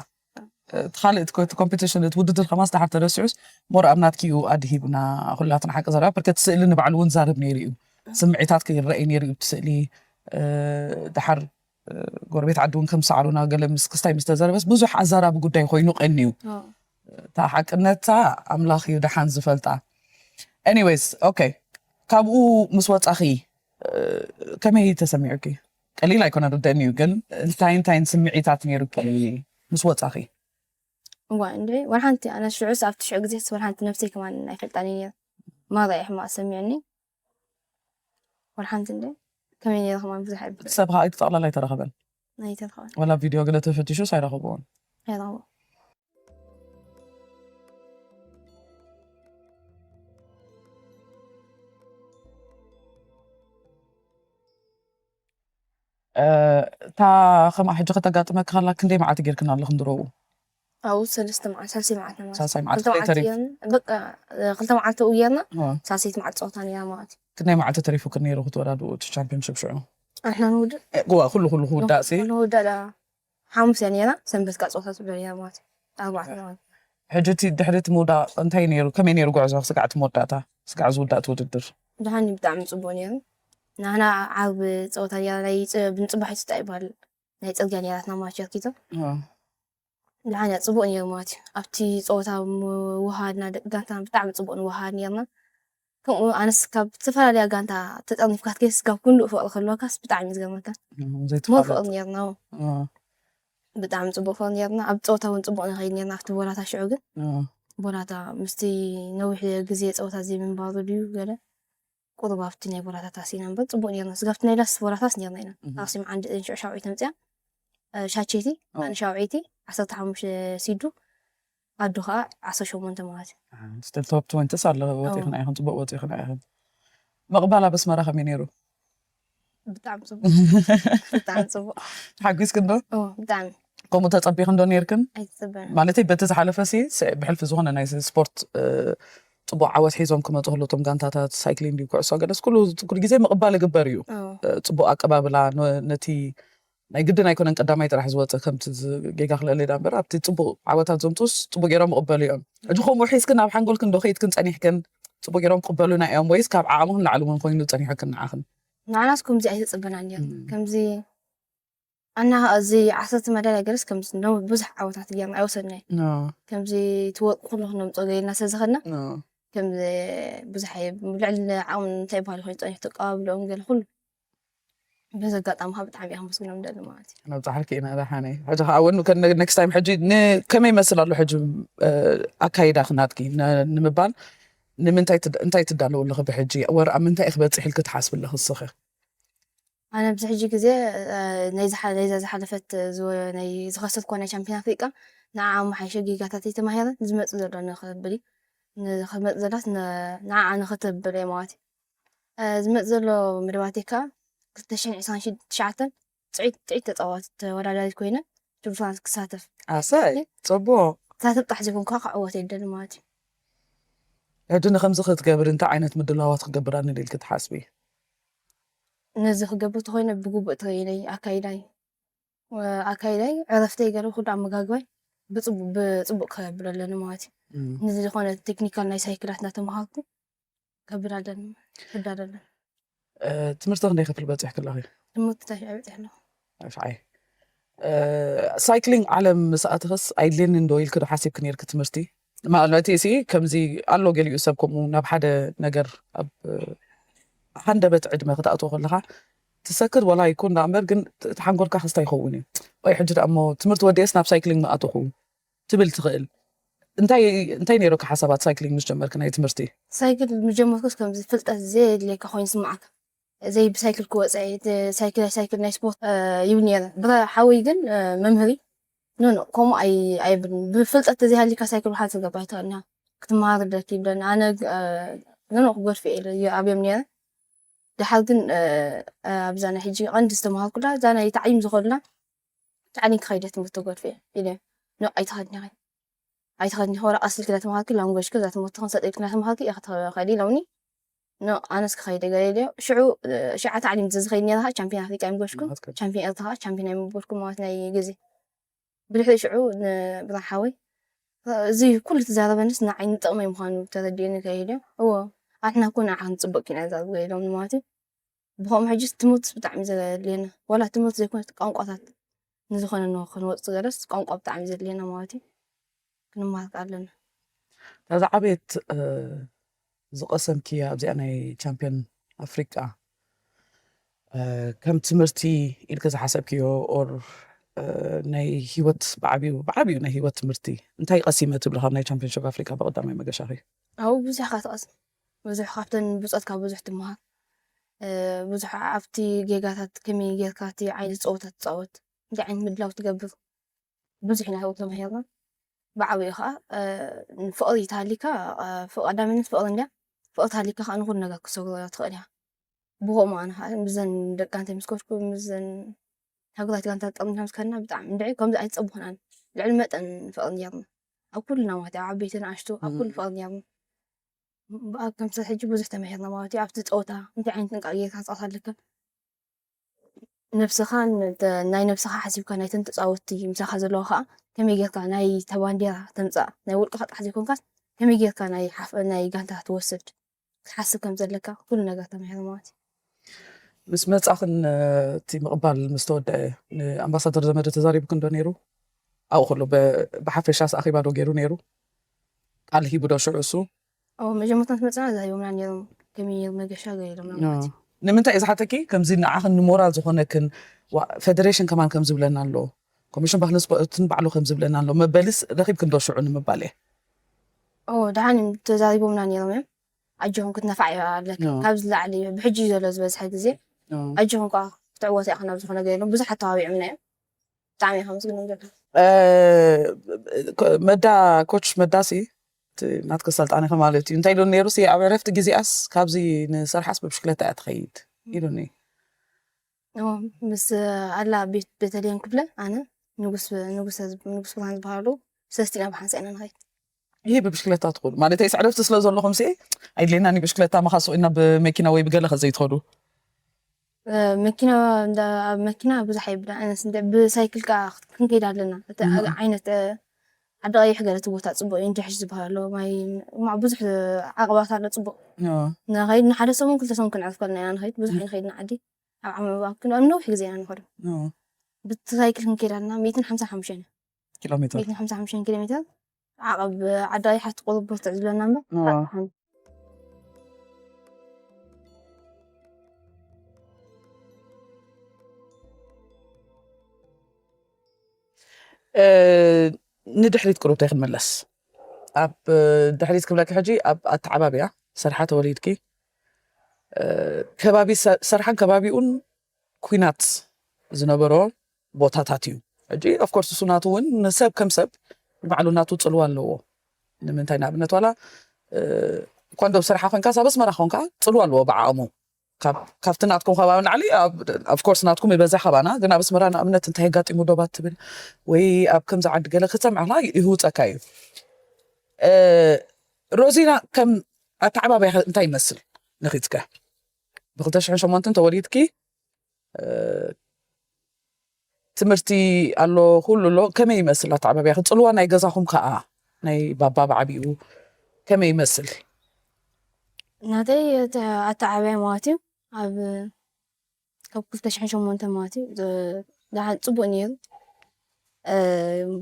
እቲ ካልእ እቲ ኮምፒቲሽን፣ እቲ ውድድር ከማስ ድሓር ተረሲዑስ ሞር ኣብ ናትኪ እዩ ኣድሂብና። ኩላትና ሓቂ ዘረባ ብርከት ስእሊ ንባዕሉ እውን ዛርብ ነይሩ እዩ። ስምዒታት ክይረአይ ነይሩ እዩ እቲ ስእሊ። እ፣ ድሓር፣ እ፣ ጎረቤት ዓዲ እውን ከም ሳዕሩና ገለ ምስ ክስታይ ምስ ተዘረበስ ብዙሕ ኣዛራቢ ጉዳይ ኮይኑ ቀንዩ። ኦ፣ እታ ሓቅነታ ኣምላኽ እዩ ደሓን ዝፈልጣ። ኤኒዌይስ፣ ኦኬ፣ ካብኡ ምስ ወጻኺ፣ እ፣ ከመይ ተሰሚዑኪ? ቀሊል ኣይኮነ ርደን እዩ፣ ግን እንታይ እንታይን ስምዒታት ነይሩኪ ምስ ወጻኺ? እዋ እንደ ወላ ሓንቲ ኣነ ሽዑስ ኣብቲ ሽዑ ግዜ ወላ ሓንቲ ነብሰይ ከማን ኣይፈልጣን እየ ነይረ። ማራ እየ ሕማቕ ሰሚዕኒ። ወላ ሓንቲ እንደ ከመይ ነይረ ከማን ብዙሕ ኣይብል። እቲ ሰብ ከዓ ጠቕላላ ኣይተረኸበን። ኣይተረኸበን። ወላ ቪድዮ ገለ ተፈቲሹስ ኣይረኸብዎን። ኣይረኸቦ። እ፣ እታ ከምኣ ሕጂ ከተጋጥመኪ ከላ ክንደይ መዓልቲ ጌርክና ኣለኽን ድሮኡ? ኣብኡ ሰለስተ መዓልቲ፣ ሳልሰይ መዓልቲ ማለት። ሳልሳይ መዓልቲ ክልተ መዓልቲ ተሪፍ። ጌርና፣ በቃ፣ እ፣ ክልተ መዓልቲ ኣብኡ ጌርና፣ እ፣ ሳልሰይቲ መዓልቲ ፀወታ ነይራ ማለት እዩ። ክንደይ መዓልቲ ተሪፉ ክነይሩ ክትወዳድኡ እቲ ቻምፒዮንሽፕ ሽዑ? ኣሕና ንውድእ እ፣ እዋ፣ ኩሉ ኩሉ ክውዳእ ሲ? ንውዳእ ዳ ሓሙስ እያ ነይራ፣ ሰንበት ከዓ ፀወታ ትብሎ ነይራ ማለት እዩ። ኣርባዕተ ማለት እዩ። ሕጂ እቲ ድሕሪ እቲ ምውዳቕ እንታይ ነይሩ? ከመይ ነይሩ ጉዕዞ ስጋዕ እቲ መወዳእታ? ስጋዕ ዝውዳእ እቲ ውድድር? ደሓን እዩ፣ ብጣዕሚ ፅቡቅ ነይሩ። ንሕና ዓርቢ ፀወታ ነይራ፣ ናይ ፅ-፣ ብንፅባሕ ይስጣ ይበሃል። ናይ ፅርግያ ነይራትና ማች ኣርኪቶ። እ፣ ደሓን እያ፣ ፅቡቅ ነይሩ ማለት እዩ። ኣብቲ ፀወታ ምውሃድና፣ ደቂ ጋንታና ብጣዕሚ ፅቡቅ ንወሃሃድ ነይርና። ከምኡ ኣነስ ካብ ዝተፈላለያ ጋንታ ተጠርኒፍካ ትከይስ፣ ካብ ክንድኡ ፍቅሪ ክህልወካስ ብጣዕሚ እዩ ዝገርመካ። ሞር ዘይተፋለጥ። ፍቅሪ ነይርና። እ፣ ብጣዕሚ ፅቡቅ ፍቅሪ ነይርና። ኣብ ፀወታ እውን ፅቡቅ ንኸይድ ነይርና። ኣብቲ ቦላታ ሽዑ ግን እ፣ ቦላታ ምስቲ ነዊሕ ግዜ ፀወታ ዘይምንባሩ ድዩ ገለ ቁሩብ ኣብቲ ናይ ቦላታት ኣሲና እምበር ፅቡቅ ነይርና። ስጋብቲ ናይ ዳስ ቦላታስ ነይርና ኢና። እህ። ኣክሱም ዓንዲ ሽዑ ሻውዒት ተምፅያ፣ እ፣ ሻቸይቲ ኦ። ኣነ ሻውዒቲ ዓሰርተ ሓሙሽተ ሲዱ ኣዱ ከዓ ዓሰርተ ሸሞንተ ማለት እዩ። ስቲል ቶፕ ትወንቲስ ኣሎ። ወፂእኽና ኢኽን፣ ፅቡቅ ወፂእኽና ኢኽን። ምቕባል ኣብ ኣስመራ ከመይ ነይሩ? ብጣዕሚ ፅቡቅ። ብጣዕሚ ፅቡቅ። ተሓጒስክን ዶ? ኦ፣ ብጣዕሚ። ከምኡ ተፀቢኽን ዶ ነይርክን? ኣይትፅበን። ማለተይ በቲ ዝሓለፈ ሲ ስ-፣ ብሕልፊ ዝኾነ ናይ ስፖርት፣ እ፣ ፅቡቅ ዓወት ሒዞም ክመፁ ከለዉ እቶም ጋንታታት ሳይክሊን ድዩ ኩዕሶ ገለስ ኩሉ፣ ኩሉ ግዜ ምቕባል ይግበር እዩ። ኦ፣ እ፣ ፅቡቅ ኣቀባብላ ነ-፣ ነቲ ናይ ግድን ኣይኮነን ቀዳማይ ጥራሕ ዝወፅእ ከምቲ ዝ-፣ ጌጋ ክልእለ ዳ እምበር ኣብቲ ፅቡቅ ዓወታት ዘምፅኡስ ፅቡቅ ገይሮም ይቕበሉ እዮም። ሕጂ ከምኡ ሒዝክን ኣብ ሓንጎልክን ዶ ከይድክን ፀኒሕክን ፅቡቅ ገይሮም ክቕበሉና እዮም ወይስ ካብ ዓቕምኽን ላዕሊ እውን ኮይኑ ፀኒሑክን ንዓኽን? ንዓናስ ከምዚ ኣይተፅበናን እዮም። እም። ከምዚ ኣና እዚ ዓሰርተ መዳልያ ገለስ ከምዚ ነው ብዙሕ ዓወታት እዮም ኣይወሰድናይ። ኖ፣ ከምዚ እቲ ወርቂ ኩሉ ክነምፅኦ ገይርና ስለዝኸድና ኖ። ከምዚ ብዙሕ ኣየ-፣ ልዕሊ ዓቕሚ እንታይ ይበሃል ኮይኑ ፀኒሑ ተቀባብለኦም ገለ ኩሉ በዚ ኣጋጣሚ ከዓ ብጣዕሚ እየ ከመስግኖም ደሊ ማለት እዩ። ነብፅሓልኪ ኢና ደሓነይ። ሕጂ ከዓ እውን ከ-፣ ኔክስት ታይም ሕጂ ን-፣ ከመይ ይመስል ኣሎ ሕጂ፣ እ፣ ኣካይዳ ክናትኪ ን-፣ ንምባል ንምንታይ ትድ-፣ እንታይ ትዳለዉ ኣለኺ ብሕጂ? ወር ኣብ ምንታይ ኢኺ በፂሒ ኢልኪ ትሓስቢ ኣለኺ ንስኺ? ኣነ ኣብዚ ሕጂ ግዜ፣ እ፣ ናይ ዝሓ-፣ ናይዛ ዝሓለፈት ዝወ-፣ ናይ ዝኸሰትኳ ናይ ቻምፒዮን ኣፍሪቃ ንዓ ኣመሓይሸ ጌጋታተይ ተማሂረ ንዝመፅእ ዘሎ ንኽብል እዩ። ንኽመፅእ ዘላስ ን-፣ ንዓኣ ንኽተብል እየ ማለት እዩ። እ፣ ዝመፅእ ዘሎ መደባተይ ከዓ ክልተ ሽሕን ዕስራን ትሽዓተን ጥዕይቲ፣ ጥዕይቲ ተፃዋቲት ተወዳዳሪት ኮይነ ቱር ፍራንስ ክሳተፍ። ኣሰይ፣ ፅቡቅ። ክሳተፍ ጥራሕ ዘይኮንኩ ከዓ ክዕወት እየ ዝደሊ ማለት እዩ። ሕጂ ንኸምዚ ክትገብሪ እንታይ ዓይነት ምድላዋት ክገብር ኣለኒ ኢልኪ ትሓስቢ? ነዚ ክገብር ተኾይነ ብግቡእ ትሬነይ፣ ኣካይዳይ፣ እ፣ ኣካይዳይ፣ ዕረፍተይ ገለ ኩሉ ኣመጋግባይ ብፅቡ-፣ ብፅቡቅ ከብል ኣለኒ ማለት እዩ። እም። ነዚ ዝኾነ ቴክኒካል ናይ ሳይክላት እናተምሃርኩ ከብል ኣለኒ፣ ክዳል ኣለኒ። እ፣ ትምህርቲ ክንደይ ክፍሊ በፂሕኪ ኣለኺ? ትምህርቲ ታሽዐ በፂሐ ኣለኹ። ኣሽዓይ። እ፣ ሳይክሊንግ ዓለም ምስ ኣተኽስ ኣይድልየንን ዶ ኢልኪ ዶ ሓሲብኪ ነይርኪ ትምህርቲ? ማለተይ ሲ ከምዚ ኣሎ ገሊኡ ሰብ ከምኡ ናብ ሓደ ነገር ኣብ፣ እ፣ ሃንደበት ዕድመ ክትኣትዎ ከለኻ ትሰክር ወላ ይኩን ደኣ እምበር ግን እቲ ሓንጎልካ ክስታይ ይኸውን እዩ። ወይ ሕጂ ደኣ እሞ ትምህርቲ ወዲኤስ ናብ ሳይክሊንግ ምኣተኹ ትብል ትኽእል። እንታይ፣ እንታይ ነይሩካ ሓሳባት ሳይክሊንግ ምስ ጀመርኪ ናይ ትምህርቲ? ሳይክል ምስ ጀመርኩስ ከምዚ ፍልጠት ዘየድልየካ ኮይኑ ይስምዓካ። ዘይ ብሳይክል ክወፅእ እየ፣ እቲ ሳይክል፣ ሳይክል ናይ ስፖርት፣ እ፣ ይብል ነይረ። ብረ-፣ ሓወይ ግን፣ እ፣ መምህሪ ኖ ኖ ከምኡ ኣይ ኣይብልን። ብፍልጠት ተዘይሃሊካ ሳይክል ሓንቲ ገባ ኣይትኽእልና ክትመሃር ደክ ይብለኒ። ኣነ ኖ ኖ ክጎድፍ እየ ኢለ ኣብዮም ነረ። ድሓር ግን ኣብዛ ናይ ሕጂ ቀንዲ ዝተምሃርኩላ እዛ ናይ ታዕሊም ዝኸዱላ ታዕሊም ክኸይደ ትምህርቲ ተጎድፍ እየ ኢለ። ኖ ኣይትኸድኒ ኢኺ ኣይትኸድኒ ኸ ወላ ቀስ ኢልኪ እንዳተምሃርኪ ላንጎጅ ከዛ ትምህርቲ ክንሰጥ ኢልኪ እንዳተምሃርኪ ኢኺ ትኸዲ ኢሎምኒ። ኖ ኣነስ ክኸይደ ገለ ኢለዮ። ሽዑ ሽዓ ታዕሊም ዝኸይድ ነረ ቻምፒዮን ኣፍሪቃ ኣይምጎድኩን። ቻምፒዮን ኤርትራ ቻምፒዮን ኣይምጎድኩን ማለት ናይ ግዜ ብድሕሪ ሽዑ ንብርሃን ሓወይ እዚ ኩሉ ትዛረበንስ ንዓይ ንጥቕመይ ምዃኑ ተረዲኡኒ ከይደ። እዎ ኣሕና እኮ ንዓኻ ንፅቡቅ ኪና ንዛረብ ኢሎም ማለት እዩ። ብኸምኡ ሕጂ ትምህርትስ ብጣዕሚ ዘድልየና ዋላ ትምህርቲ ዘይኮነ ቋንቋታት ንዝኾነ ንኽንወፅ ገለስ ቋንቋ ብጣዕሚ ዘድልየና ማለት እዩ። ክንመሃር ኣለና። እዛ ዓቤት ዝቐሰምክያ ኣብዚኣ ናይ ቻምፒዮን ኣፍሪቃ ከም ትምህርቲ ኢልከ ዝሓሰብክዮ ኦር ናይ ህይወት ብዓብዩ ብዓብዩ ናይ ህይወት ትምህርቲ እንታይ ቀሲመ ትብሊ ካብ ናይ ቻምፒዮንሽፕ ኣፍሪቃ ብቐዳማይ መገሻኺ? ኣብኡ ብዙሕ ኢኻ ትቐስም። ብዙሕ ካብተን ብጾትካ ብዙሕ ትመሃር። ብዙሕ ኣብቲ ጌጋታት ከመይ ጌርካ እቲ ዓይነት ጸወታ ትጻወት፣ እንታይ ዓይነት ምድላው ትገብር ብዙሕ ኢና ካብኡ ተማሂርና። ብዓብኡ ኸኣ ፍቕሪ ተሃሊካ ቀዳምነት ፍቕሪ እንድያ። ፍቕሪ ተሃሊካ ኸኣ ንኹሉ ነገር ክትሰግሮ ትኽእል ኢኻ። ብኸምኡ ኣነ ኸኣ ምስዘን ደቂ ኣንስትዮ ምስ ከድኩ ምስዘን ሃገራት ጋንታ ተጠርኒፍና ምስ ከድና ብጣዕሚ እንድዒ ከምዚ ኣይትጸብኹን ኣነ። ልዕሊ መጠን ፍቕሪ ኔርና ኣብ ኩልና ማለት እዩ ኣብ ዓበይቲ ንኣሽቱ ኣብ ኩሉ ፍቕሪ ኔርና። ብኣ ከምዚ ሕጂ ብዙሕ ተማሂርና ማለት እዩ ኣብቲ ጸወታ እንታይ ዓይነት ጥንቃቄ ጌርካ ክትጻወት ኣለካ። ነብስኻ ናይ ነብስኻ ሓሲብካ ናይተን ተጻወትቲ ምሳኻ ዘለዋ ኸኣ ከመይ ጌርካ ናይ ተባንዴራ ተምጻእ ናይ ውልቅኻ ጥራሕ ዘይኮንካስ ከመይ ጌርካ ናይ ሓፍ ናይ ጋንታ ትወስድ ክትሓስብ ከም ዘለካ ኩሉ ነገር ተማሂረ ማለት እዩ። ምስ መጻኽን እቲ ምቕባል ምስ ተወደአ ንኣምባሳደር ዘመደ ተዛሪቡክን ዶ ነይሩ? ኣብኡ ከሎ ብሓፈሻስ ኣኼባ ዶ ገይሩ ነይሩ? ቃል ሂቡ ዶ ሽዑ እሱ? መጀመርታ ምስ መጻና ዛሪቦምና ነይሮም ከመይ ነይሩ መገሻ ገይሮምና ማለት እዩ። ንምንታይ እየ ዝሓተኪ ከምዚ ንዓኽን ንሞራል ዝኾነክን ፌደሬሽን ከማን ከም ዝብለና ኣሎ ኮሚሽን ባህልን ስፖርትን ባዕሉ ከም ዝብለና ኣሎ መበሊስ ረኺብክን ዶ ሽዑ ንምባል እየ። ደሓን እዮም ተዛሪቦምና ነይሮም እዮም ኣጆኹም ክትነፋዕ ኣለካ ካብዚ ላዕሊ ብሕጂ ዘሎ ዝበዝሐ ግዜ ኣጆኹም ከዓ ክትዕወቱ ኢኻ ናብ ዝኾነ ገይሮም ብዙሓት ተባቢዖምና እዮም። ብጣዕሚ እየ ከመስግኖም ዘለኹ። መዳ ኮች መዳሲ ናትከ ሰልጣኒኸ ማለት እዩ እንታይ ኢሉኒ ነይሩ ሲ ኣብ ዕረፍቲ ግዜኣስ ካብዚ ንሰርሓስ ብብሽክለታ እያ ትኸይድ ኢሉኒ። ምስ ኣላ ቤት ቤተልሔም ክፍለ ኣነ ንጉስ ንጉስ ንጉስ ብርሃን ዝበሃሉ ሰስቲና ብሓንሳ ኢና ንኸይድ። ይሄ ብብሽክለታ ትኸዱ ማለት ዕረፍቲ ስለ ዘለኹም ሲ ኣይድሌና ብሽክለታ መኻስቕ ኢና ብመኪና ወይ ብገለ ከዘይትኸዱ መኪና እንዳ ኣብ መኪና ብዙሕ ኣይብላ ኣነስ እንደ ብሳይክል ከኣ ክንከይድ ኣለና እቲ ዓይነት ዓዲ ቀይሕ ገለ እቲ ቦታ ጽቡቅ እዩ እንድሕሽ ዝበሃል ኣሎ ማይ ማ ብዙሕ ዓቕባት ኣሎ ጽቡቅ ንኸይድ ንሓደ ሰሙን ክልተ ሰሙን ክንዕርፍ ከለና ኢና ንኸይድ ብዙሕ ኣይንኸይድ ንዓዲ ኣብ ዓመባ ክንኦም ነዊሕ ግዜ ኢና ንኸዶ ብቲ ሳይክል ክንከይድ ኣለና ሚእትን ሓምሳን ሓሙሽተን ኪሎ ሜትር ሚእትን ሓምሳን ሓሙሽተን ኪሎ ሜትር ዓቐብ ዓዲ ቀይሕ ኣቲ ቁሩብ ብርትዕ ዝብለና እምበር ንድሕሪት ቅሩብታይ ክንመለስ ኣብ ድሕሪት ክብለኪ ሕጂ ኣብ ኣተዓባብያ ሰርሓ ተወሊድኪ ከባቢ ሰርሓን ከባቢኡን ኩናት ዝነበሮ ቦታታት እዩ ሕጂ ኦፍኮርስ እሱ ናቱ እውን ንሰብ ከም ሰብ ባዕሉ ናቱ ፅልዋ ኣለዎ ንምንታይ ንኣብነት ዋላ እኳ እንዶ ብስራሓ ኮንካ ሳብ ኣስመራ ኮንካ ፅልዋ ኣለዎ ብዓቕሙ ካብቲ ናትኩም ከባቢ ንዓሊ ኣፍኮርስ ናትኩም ይበዛ ካባና ግን ኣብ ኣስመራ ንኣብነት እንታይ ኣጋጢሙ ዶባት ትብል ወይ ኣብ ከምዚ ዓዲ ገለ ክትሰምዕ ከላ ይህውፀካ እዩ ሮዚና ከም ኣተዓባባያ እንታይ ይመስል ንኺትከ ብክልተ ሽሕን ሸሞንተን ተወሊድኪ ትምህርቲ ኣሎ ኩሉ ኣሎ ከመይ ይመስል ኣተዓባብያ ክፅልዋ ናይ ገዛኹም ከዓ ናይ ባባ ብዓቢኡ ከመይ ይመስል ናተይ ኣተዓባብያ ማለት እዩ ኣብ ካብ ክልተ ሽሕን ሸሞንተ ማለት እዩ ደሓን ፅቡቅ ነይሩ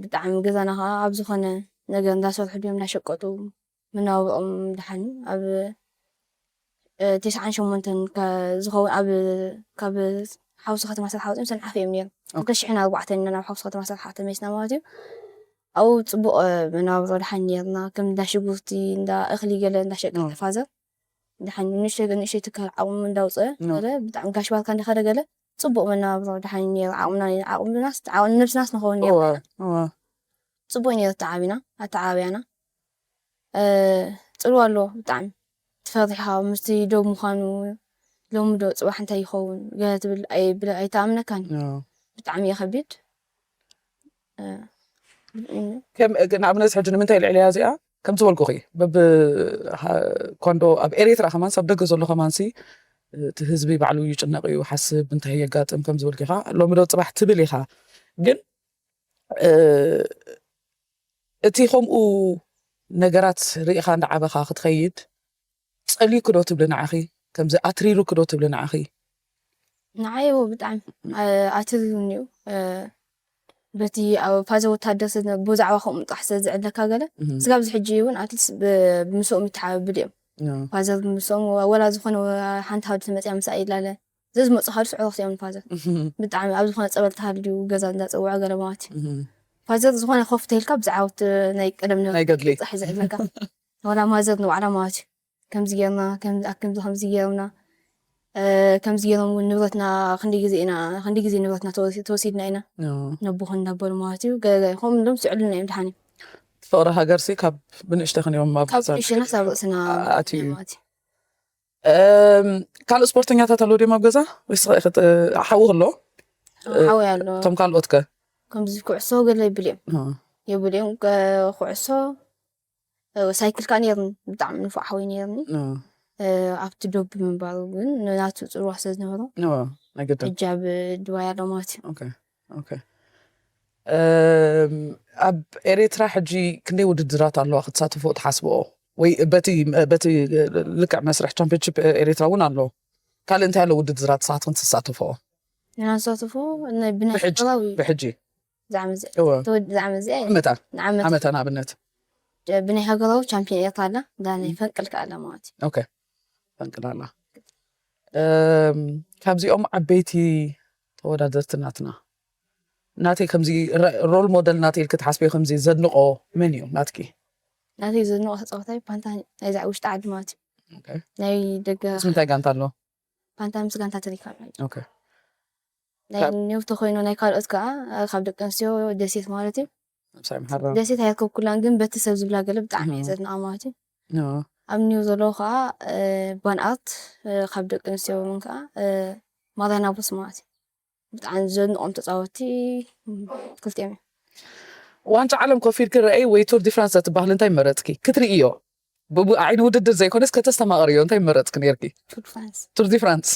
ብጣዕሚ ገዛና ከዓ ኣብ ዝኾነ ነገር እንዳሰርሑ ድዮም እንዳሸቀጡ መናባብሮኦም ደሓን እዩ ኣብ ተስዓን ሸሞንተን ዝኸውን ኣብ ካብ ሓውሲ ከተማ ስራሕ ወፂኦም ሰንዓፈ እዮም ነይሮም ክልተ ሽሕን ኣርባዕተን ኢና ናብ ሓውሲ ከተማ ስራሕ ተመሊስና ማለት እዩ ኣብኡ ፅቡቅ መነባብሮ ደሓን ነይርና ከም እንዳ ሽጉርቲ እንዳ እኽሊ ገለ እንዳሸቀጠ ፋዘር ደሓን ንእሽተይ ንእሽተይ ትካል ዓቕሙ እንዳውፀ ገለ ብጣዕሚ ጋሽ ባርካ እንዳኸደ ገለ ጽቡቕ መነባብሮ ድሓን ነይሩ። ዓቕምና ዓቕምናስ ዓቕሚ ነብስናስ ንኸውን ነይሩ። እወ እወ ጽቡቕ ነይሩ ኣተዓባቢና ኣተዓባብያና። እ፣ ጽልዋ ኣለዎ ብጣዕሚ። ትፈሪሕኻ ምስቲ ዶ ምዃኑ ሎሚ ዶ ጽባሕ እንታይ ይኸውን ገለ ትብል ኣይ- ብለ- ኣይተኣምነካን። እወ ብጣዕሚ እዩ ከቢድ። እ፣ ከም ንኣብነት ሕጂ ንምንታይ ልዕልያ እዚኣ ከም ዝበልኩኺ በብ ኮንዶ ኣብ ኤርትራ ከማን ሰብ ደገ ዘሎ ከማንሲ እቲ ህዝቢ ባዕሉ ይጭነቕ እዩ ሓስብ እንታይ የጋጥም ከም ዝበልኪኻ ሎሚ ዶ ፅባሕ ትብል ኢኻ ግን እቲ ከምኡ ነገራት ርኢኻ እንዳዓበኻ ክትኸይድ ፀልዩኪ ዶ ትብሊ ንዓኺ ከምዚ ኣትሪሩኪ ዶ ትብሊ ንዓኺ ንዓይ እዎ ብጣዕሚ ኣትሪሩኒ እዩ። በቲ ኣብ ፋዘ ወታደር ስለ ዝነበ ብዛዕባ ከምኡ ጥራሕ ስለ ዝዕለካ ገለ እህ፣ ስጋብ እዚ ሕጂ እውን ኣትሊስ ብምስኦም ይተሓባብል እዮም። እህ፣ ፋዘር ብምስኦም ወላ ዝኾነ ሓንቲ ሃዱ ተመፅያ ምሳእ ይላለ ዘዝመፁ ሃዱ ስዕሮክቲ እዮም ፋዘር እህ፣ ብጣዕሚ ኣብ ዝኾነ ፀበል ተሃልዩ ገዛ እንዳፀውዐ ገለ ማለት እዩ። እህ። ፋዘር ዝኾነ ኮፍ ተይልካ ብዛዕባ እቲ ናይ ቀደም ናይ ገድሊ ፃሒ ዝዕለካ ዋላ ማዘር ንባዕላ ማለት እዩ። ከምዚ ጌርና ከም- ከምዚ ከምዚ ጌርና እ፣ ከምዚ ጌሮም እውን ንብረትና ክንደይ ግዜ ኢና ክንደይ ግዜ ንብረትና ተወሲ- ተወሲድና ኢና እህ፣ ነቦኹ እንዳበሉ ማለት እዩ። ገ- ከምኡ ኢሎም ስዕሉልና እዮም ድሓን እዩ። ፍቕሪ ሃገርሲ ካብ ብንእሽተኽን እዮም ኣብ ካብ ክሳድ ንእሽተና ክሳብ ርእስና ኣትዩ እዩ። ማለት እዩ። እም፣ ካልእ ስፖርተኛታት ኣለዉ ድዮም ኣብ ገዛ ወይስ ሓዊ ኣሎ? ሓወይ ኣሎ እቶም ካልኦት ከ? ከምዚ ኩዕሶ ገለ ይብል እዮም እህ፣ የብል እዮም ከ- ኩዕሶ እ፣ ሳይክል ከዓ ነይርኒ ብጣዕሚ ንፉዕ ሓወይ ነይርኒ። እህ፣ እ፣ ኣብቲ ዶብ ብምንባሩ ግን ናቱ ፅልዋ ስለ ዝነበሮ እወ፣ ናይ ግድን ሕጂ ኣብ ድባይ ኣሎ ማለት እዩ። ኦኬ፣ ኦኬ። እም፣ ኣብ ኤርትራ ሕጂ ክንደይ ውድድራት ኣለዋ ክትሳተፎ ትሓስብኦ ወይ በቲ በቲ ልክዕ መስርሕ ቻምፒዮንሽፕ ኤርትራ እውን ኣሎ ካልእ እንታይ ኣሎ ውድድራት ንስኻትክን ትሳተፈኦ ንናሳተፎ ናይ ብናይ ብሕጂ ሃገራዊ ብሕጂ ዛዕመ እዚኣ እወ ተወድ- ዛዕመ እዚኣ እየ ዓመታ ንዓመት ዓመታ ንኣብነት ብናይ ሃገራዊ ቻምፒዮን ኤርትራ ኣላ እንዳ ናይ ፈንቅል ከኣ ኣላ ማለት እዩ። ኦኬ ፈንቅላላ እም፣ ካብዚኦም ዓበይቲ ተወዳደርቲ ናትና ናተይ ከምዚ ረ- ሮል ሞደል ናተይ ኢልክ ትሓስበዮ ከምዚ ዘድንቆ መን እዩ ናትኪ ናተይ ዘድንቆ ተፃዋታይ ፓንታ ናይዛ ውሽጢ ዓዲ ማለት እዩ። ኦኬ። ናይ ደገ ምስ ምንታይ ጋንታ ኣሎ ፓንታ ምስ ጋንታ ተሪካ ኣሎ። ኦኬ። ናይ ካብ- ኒው ተኮይኑ ናይ ካልኦት ከዓ ካብ ደቂ ኣንስትዮ ደሴት ማለት እዩ። ምሳይ ምሓራ ደሴት ኣይርከብኩላን ግን በቲ ሰብ ዝብላ ገለ ብጣዕሚ እየ እህ። ዘድንቃ ማለት እዩ። እወ። ኣብ ኒው ዘለዉ ከዓ እ፣ ባን ኣርት እ፣ ካብ ደቂ ኣንስትዮ እውን ከዓ እ፣ ማርያና ቦስ ማለት እዩ። ብጣዕሚ ዘድንቆም ተፃወቲ ክልቲኦም እዮም። ዋንጫ ዓለም ኮፍ ኢልኪ ረኣይ ወይ ቱር ዲ ፍራንስ ትበሃል እንታይ መረፅኪ ክትርእዮ ብቡ ዓይኒ ውድድር ዘይኮነስ ከተስተማቕርዮ እንታይ መረፅኪ ነርኪ ቱር ዲ ፍራንስ ቱር ዲ ፍራንስ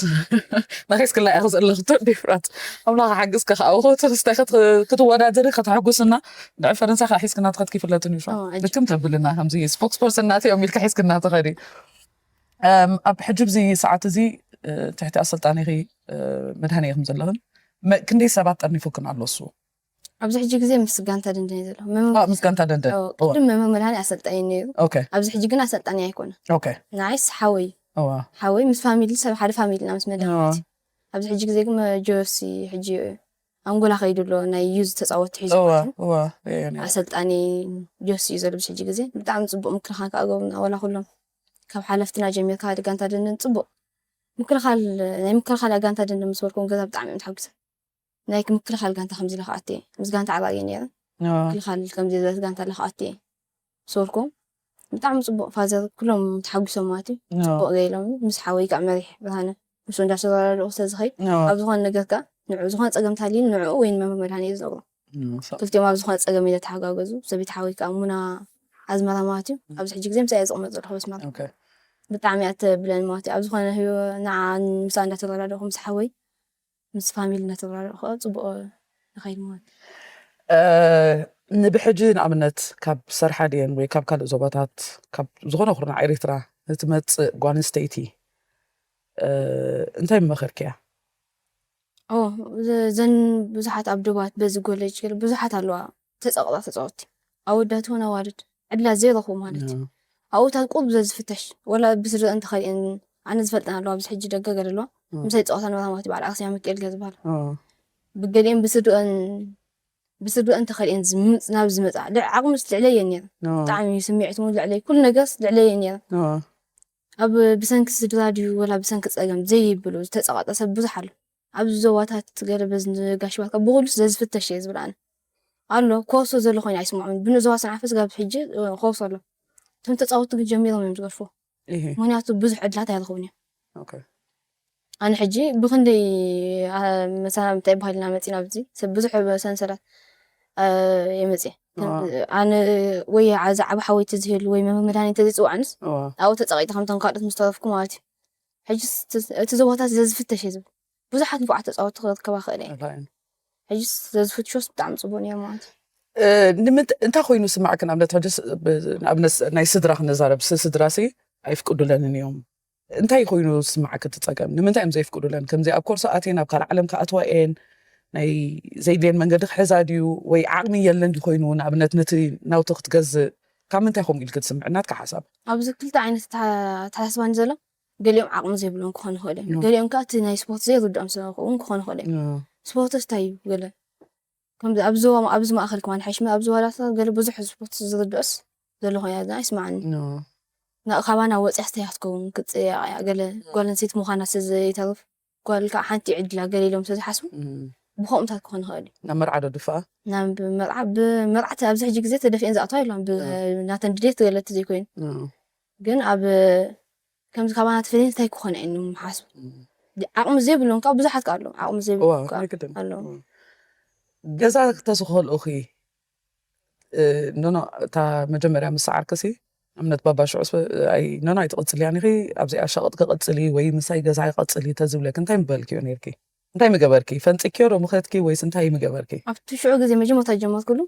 ናኺስ ክላ ኢኺ ዘለኺ ቱር ዲ ፍራንስ ኣምላኽ ሓግዝኪ ከዓ ኸ ትርስታይ ክትወዳደሪ ከተሐጉስና ንዕ ፈረንሳ ከዓ ሒዝክና ትኸድኪ ይፍለጥን እዩ ኦ፣ ኣጅ- ልክም ተብልና ከምዚ ስፖክስ ፐርሰን ናተይ እዮም ኢልካ ሒዝክና ትኸዲ እም፣ ኣብ ሕጂ ብዚ ሰዓት እዚ እ፣ ትሕቲ ኣሰልጣኒኺ እ፣ መድሃኒ ኢኹም ዘለኽን መ- ክንደይ ሰባት ጠርኒፉክን ኣሎ እሱ ኣብዚ ሕጂ ግዜ ምስ ጋንታ ደንደን እዩ ዘሎ ኣ፣ ምስ ጋንታ ደንደን ኦ፣ እወ፣ ቅድም መምህር መድሃኒ ኣሰልጣኒ ነይሩ ኦኬ ኣብዚ ሕጂ ግን ኣሰልጣኒ ኣይኮነ ኦኬ ንዓይስ ሓወይ እወ፣ ሓወይ ምስ ፋሚሊ ሰብ ሓደ ፋሚሊ ኢና ምስ መድሃኒ እወ፣ ኣብዚ ሕጂ ግዜ ግን ጆሲ ሕጂ ኣንጎላ ከይዱ ኣሎ ናይ ዩዝ ተፃወቲ ሒዙ እወ፣ ማለት እዩ። እወ፣ እየ ነይረ። ኣሰልጣኒ ጆሲ እዩ ዘሎ ኣብዚ ሕጂ ግዜ ብጣዕሚ ፅቡቅ ምክልኻል ከዓ ገብሩና ዋላ ኩሎም ካብ ሓለፍትና ጀሚርካ ሓደ ጋንታ ደንደን ፅቡቅ ምክልኻል ናይ ምክልኻል ጋንታ ደንደን ምስ በልኩም ገዛ ብጣዕሚ እዮም ተሓጉሰ ናይ ምክልኻል ጋንታ ከምዚ ኢለ ከኣቲ ምስ ጋንታ ዓባቂ ነይረ እወ፣ ምክልኻል ከምዚ ዝበለት ጋንታ ኢለ ከኣቲ ምስ በልኩም ብጣዕሚ ፅቡቅ ፋዘር ኩሎም ተሓጉሶም ማለት እዩ እወ፣ ፅቡቅ ገይሎም ምስ ሓወይ ከዓ መሪሕ ብርሃነ ምስ እንዳተዘራረድኩ ስለዝኸይድ እወ፣ ኣብ ዝኾነ ነገር ከዓ ንዑ ዝኾነ ፀገም ታልዩ ንዑ ወይ ንመምህር መድሃኒ እዩ ዝነግሮ እወ፣ ሳ- ክልቲኦም ኣብ ዝኾነ ፀገም ኢለ ተሓጋገዙ ሰበይቲ ሓወይ ከዓ ሙና ኣዝመራ ማለት እዩ ኣብዚ ሕጂ ግዜ ምሳይ እየ ዝቕመጥ ዘለኹ በስመራ ኦኬ። ብጣዕሚ እያ ተብለን ማለት እዩ ኣብ ዝኾነ ህዮ ንዓ ምሳ እንዳተረዳደኹ ምስ ሓወይ ምስ ፋሚሊ እንዳተረዳደኹ ከዓ ፅቡቅ ንኸይድ ማለት እዩ እ፣ ንብሕጂ ንኣብነት ካብ ሰርሓ ድየን ወይ ካብ ካልእ ዞባታት ካብ ዝኾነ ኩርናዕ ኤርትራ ንትመፅእ ጓል ኣንስተይቲ እ፣ እንታይ ምመኸርክያ ኦ ዘን ብዙሓት ኣብ ዶባት በዚ ጎለጅ ገለ ብዙሓት ኣለዋ ተፀቕጣ ተፃወቲ ኣወዳት ሆነ ኣዋልድ ዕድላት ዘይረኽቡ ማለት እዩ ኣብኡታት ቁሩብ ዘዝፍተሽ ወላ ብስድረአን ተኸሊአን ኣነ ዝፈልጠን ኣለዋ ኣብዚ ሕጂ ደገ ገለ ኣለዋ ምሳይ ዝፃወታ ነበራ ማለት እዩ በዓል ኣክስያ ሚካኤል ገ ዝበሃል ብገሊአን ብስድረአን ብስድረአን ተኸሊአን ዝምፅ ናብ ዝመፃ ልዕ- ዓቕምስ ልዕለየን ነይረን ብጣዕሚ እዩ ስምዒት እውን ልዕለይ ኩሉ ነገርስ ልዕለየን ነይረን ኣብ ብሰንኪ ስድራ ድዩ ወላ ብሰንኪ ፀገም ዘይብሉ ዝተፀቓጠ ሰብ ብዙሕ ኣሎ ኣብዚ ዞባታት ገለ በዚ ንጋሽ ባርካ ብኹሉስ ዘዝፍተሽ እየ ዝብል ኣነ። ኣሎ ኮርሶ ዘሎ ኮይኑ ኣይስምዖምን። ብንእዞባ ሰንዓፈ ስጋብ ሕጂ ኮርሶ ኣሎ። እቶም ተጻወትቲ ግን ጀሚሮም እዮም ዝገድፉ። ምክንያቱ ብዙሕ ዕድላት ኣይረኽቡን እዮም። ኣነ ሕጂ ብክንደይ መሰና እንታይ ባህልና መፂና ኣብዚ ሰብ ብዙሕ ሰንሰላት የመፅእ። ኣነ ወይ ዓዚ ዓብ ሓወይ ተዝህሉ ወይ መምህር መድሃኒ ተዘይፅዋዕንስ ኣብኡ ተፀቂጠ ከምቶም ካልኦት ምስ ተረፍኩ ማለት እዩ። ሕጂ እቲ ዞባታት ዘዝፍተሽ እየ ዝብል። ብዙሓት ንፉዓት ተፃወትቲ ክረክባ ክእል እየ። ሕጂ ዘዝፍትሾስ ብጣዕሚ ፅቡቅ ነይሩ ማለት እዩ። ንምንት እንታይ ኮይኑ ስማዕክን ኣብነት ሕጂ ንኣብነት ናይ ስድራ ክንዛረብ ስድራ ሲ ኣይፍቅዱለንን እዮም። እንታይ ኮይኑ ስማዕክ እቲ ፀገም ንምንታይ እዮም ዘይፍቅዱለን ከምዚ ኣብ ኮርሶ ኣትየን ኣብ ካልእ ዓለም ክኣትዋ እየን ናይ ዘይድልየን መንገዲ ክሕዛ ድዩ ወይ ዓቕሚ የለን ድዩ ኮይኑ ንኣብነት ነቲ ናውቲ ክትገዝእ ካብ ምንታይ ከምኡ ኢልክ ትስምዕ እናትካ ሓሳብ ኣብዚ ክልተ ዓይነት ኣተሓሳስባኒ ዘሎ ገሊኦም ዓቕሚ ዘይብሎም ክኾኑ ይኽእሉ እዮም ገሊኦም ከዓ እቲ ናይ ስፖርት ዘይርድኦም ሰብ እውን ክኾኑ ይኽእሉ እዮም ስፖርትስ እንታይ እዩ ገለ ከምዚ ኣብዚ ዞባ ኣብዚ ማእኸል ከማን ሓይሽ ኣብዚ ዋላታት ገለ ብዙሕ ስፖርት ዝርድኦስ ዘሎ ኮይኑ ኣይስማዓኒ ካባና ወፅያ ስተያ ክትከውን ክትፅያ ገለ ጓል ኣንስተይቲ ምዃና ስለዘይተርፍ ጓል ከዓ ሓንቲ ዕድላ ገለ ኢሎም ስለዝሓስቡ ብከምኡታት ክኾን ይኽእል እዩ ናብ መርዓ ዶ ድፋኣ ናብ መርዓ ብመርዓቲ ኣብዚ ሕጂ ግዜ ተደፊአን ዝኣተዋ የለዋን ብናተን ድሌት ገለቲ ዘይኮይኑ ግን ኣብ ከምዚ ካባና ትፈልየ እንታይ ክኾነ እየ ንምሓስቡ ዓቕሚ ዘይብሎም ከዓ ብዙሓት ከዓ ኣለዉ ዓቕሚ ዘይብሎም ኣለዉ ገዛ ክተዝኸልኡኺ ኖኖ እታ መጀመርያ ምስ ሰዓርክሲ እምነት ባባ ሽዑስ ኣይ ኖኖ ኣይትቕፅልያን ኢኺ ኣብዚኣ ሸቕጥ ክቕፅሊ ወይ ምሳይ ገዛ ይቐፅል እዩ ተዝብለክ እንታይ ምበልክዮ ነርኪ እንታይ ምገበርኪ ፈንፂክዮ ዶ ምኸትኪ ወይስ እንታይ ምገበርኪ ኣብቲ ሽዑ ግዜ መጀመርታ ጀመርኩሉ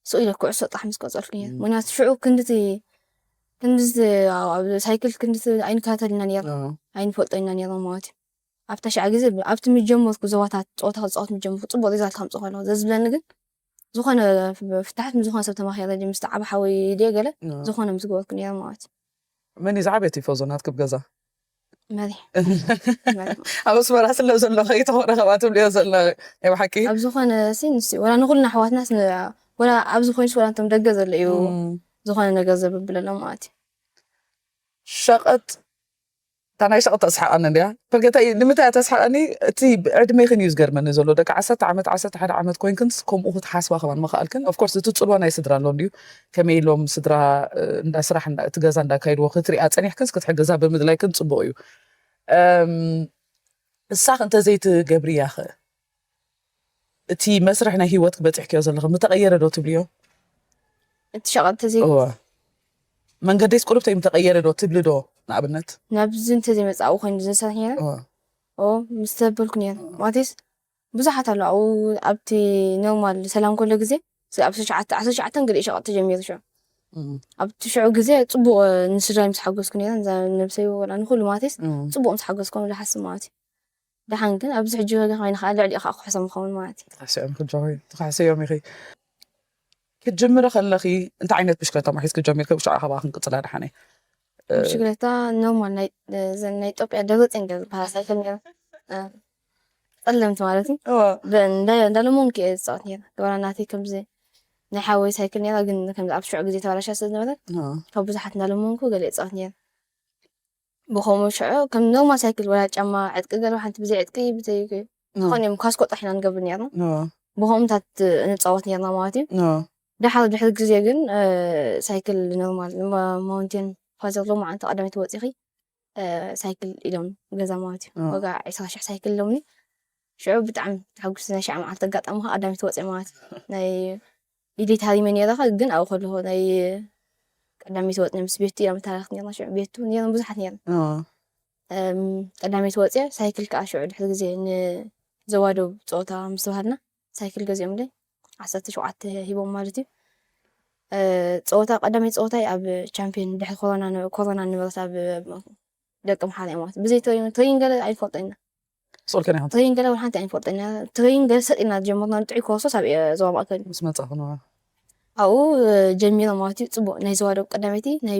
ስቕ ኢለ ኩዕሶ ጥራሕ ምስ ቀፀልኩ እየ ምክንያቱ ሽዑ ክንድቲ ክንድዚ ኣብ ሳይክል ክንድቲ ኣይንከታተልና ነር ኣይንፈልጦ ኢና ነርና ማለት እዩ ኣብታ ሸዓ ግዜ ኣብቲ ምጀመርኩ ዞባታት ፀወታ ክፃወት ምጀመርኩ ፅቡቅ ሪዛልት ከምፅእ ከለኩ ዘዝብለኒ ግን ዝኾነ ፍታሕት ምስ ዝኾነ ሰብ ተማኺረ ድዩ ምስ ዓብ ሓወይ ድየ ገለ ዝኾነ ምስ ገበርኩ ነይረ ማለት እዩ መን እዩ ዝዓበየ ቲፎዞ ናትክብ ገዛ መሪሕ ኣብ ኣስመራ ስለ ዘሎ ከይተኾነ ከባ ትብልዮ ዘሎ ናይ ብሓቂ ኣብ ዝኾነ ሲ ንስ ወላ ንኩልና ኣሕዋትና ወላ ኣብዚ ኮይኑስ ወላ እንቶም ደገ ዘሎ እዩ ዝኾነ ነገር ዘብብለሎም ማለት እዩ ሸቐጥ እታ ናይ ሸቕጥ ተስሓቐኒ እንድያ ፈልገታይ ንምንታይ ተስሓቐኒ እቲ ዕድሜኽን እዩ ዝገርመኒ ዘሎ ደቂ ዓሰርተ ዓመት ዓሰርተ ሓደ ዓመት ኮይንክንስ ከምኡ ክትሓስባ ከማን ምኽኣልክን ኦፍኮርስ እቲ ፅልዋ ናይ ስድራ ኣሎ እንድዩ ከመይ ኢሎም ስድራ እንዳ ስራሕ እቲ ገዛ እንዳካይድዎ ክትሪኣ ፀኒሕክንስ ክትሕግዛ ብምድላይክን ፅቡቕ እዩ እሳኽ እንተዘይትገብርያ ኸ እቲ መስርሕ ናይ ሂወትክ በፂሕክዮ ዘለኺ ምተቐየረ ዶ ትብልዮ? እቲ ሸቐጥ ተዘይ እወ መንገደይስ ቁልብተይ ምተቐየረ ዶ ትብሊ ዶ ንኣብነት? ናብዚ እንተዘይመፃእኹ ኮይኑ ዝንሰርሕ ነይረ እወ ኦ ምስ ተበልኩ ነይረ ማለትስ ብዙሓት ኣለዉ ኣብኡ ኣብቲ ኖርማል ሰላም ከሎ ግዜ እዚ ኣብ ዓሰርተ ትሽዓተ ዓሰርተ ትሽዓተ ገሊኡ ሸቐጥ ተጀሚሩ ሽዑ እም። ኣብቲ ሽዑ ግዜ ፅቡቕ ንስድራይ ምስ ሓገዝኩ ነይረ ነብሰይ ወላ ንኩሉ ማለትስ እም። ፅቡቕ ምስ ሓገዝኩም ዝሓስብ ማለት እዩ ደሓን ግን ኣብዚ ሕጂ ወገ ከይነ ከዓ ልዕሊ ከዓ ክሕሶም ይኸውን ማለት እዩ ተኻስዮም ክጃኺ ተኻስዮም ኢኺ ክትጅምሪ ከለኺ እንታይ ዓይነት ብሽክለታ ማሒዝ ክትጀሚርኪ ብሻዕ ካባ ክንቅፅላ ደሓነ ብሽክለታ ኖርማል ናይ እዘን ናይ ኢትዮጵያ ደብረፅዮን ገ ዝበሃላ ሳይክል ነይረን ፀለምቲ ማለት እዩ እንዳለመንኩ እየ ዝፃወት ነይረ ገበራ ናተይ ከምዚ ናይ ሓወይ ሳይክል ነይራ ግን ከምዚ ኣብ ሽዑ ግዜ ተባላሻ ስለ ዝነበረ ካብ ብዙሓት እንዳለመንኩ ገለ እፃወት ነይረ ብኸምኡ ሽዑ ከም ኖርማል ሳይክል ወላ ጫማ ዕጥቂ ገለ ሓንቲ ብዘይ ዕጥቂ ብዘይ ዝኾነ እዮም ካስኮ ጥራሕ ኢና ንገብር ነርና ብኸምኡታት ንፃወት ነርና ማለት እዩ ዳሓር ድሕሪ ግዜ ግን ሳይክል ኖርማል ማውንቴን ፋዘር ሎማዓንቲ ቀዳመይቲ ወፂኺ ሳይክል ኢሎም ገዛ ማለት እዩ ዋጋ ዕስራ ሽሕ ሳይክል ኢሎምኒ ሽዑ ብጣዕሚ ተሓጉስ ናይ ሸዓ መዓልቲ ኣጋጣሚ ከዓ ቀዳመይቲ ወፅእ ማለት ናይ ኢደይ ተሃሪመ ነይረ ግን ኣብኡ ከለኹ ናይ ቀዳመይቲ ወፅእ ምስ ቤቱ ኢና መተሃራረኽቲ ነርና ሽዑ ቤቱ ነይሮም ብዙሓት ነይሮም ቀዳመይቲ ወፅየ ሳይክል ከዓ ሽዑ ድሕሪ ግዜ ንዘዋደቡ ፀወታ ምስ ተባሃልና ሳይክል ገዚኦምለይ ዓሰርተ ሸውዓተ ሂቦም ማለት እዩ ፀወታ ቀዳመይቲ ፀወታይ ኣብ ቻምፒዮን ድሕሪ ኮሮና ነ- ኮሮና ነበረት ኣብ ደቂ ምሓረ ማለት ብዘይ ትሬኒንግ ትሬኒንግ ገለ ኣይንፈልጦ ኢና ስቁልከን ኢኹም ትሬኒንግ ገለ ወላ ሓንቲ ኣይንፈልጦ ኢና ትሬኒንግ ገለ ሰጥ ኢና ዝጀመርና ንጥዑይ ኮርሶስ ኣብ ዞባ ማእከል እዩ ምስ መጻኹም ኣብኡ ጀሚረ ማለት እዩ ጽቡቅ ናይ ዘዋደብ ቀዳመይቲ ናይ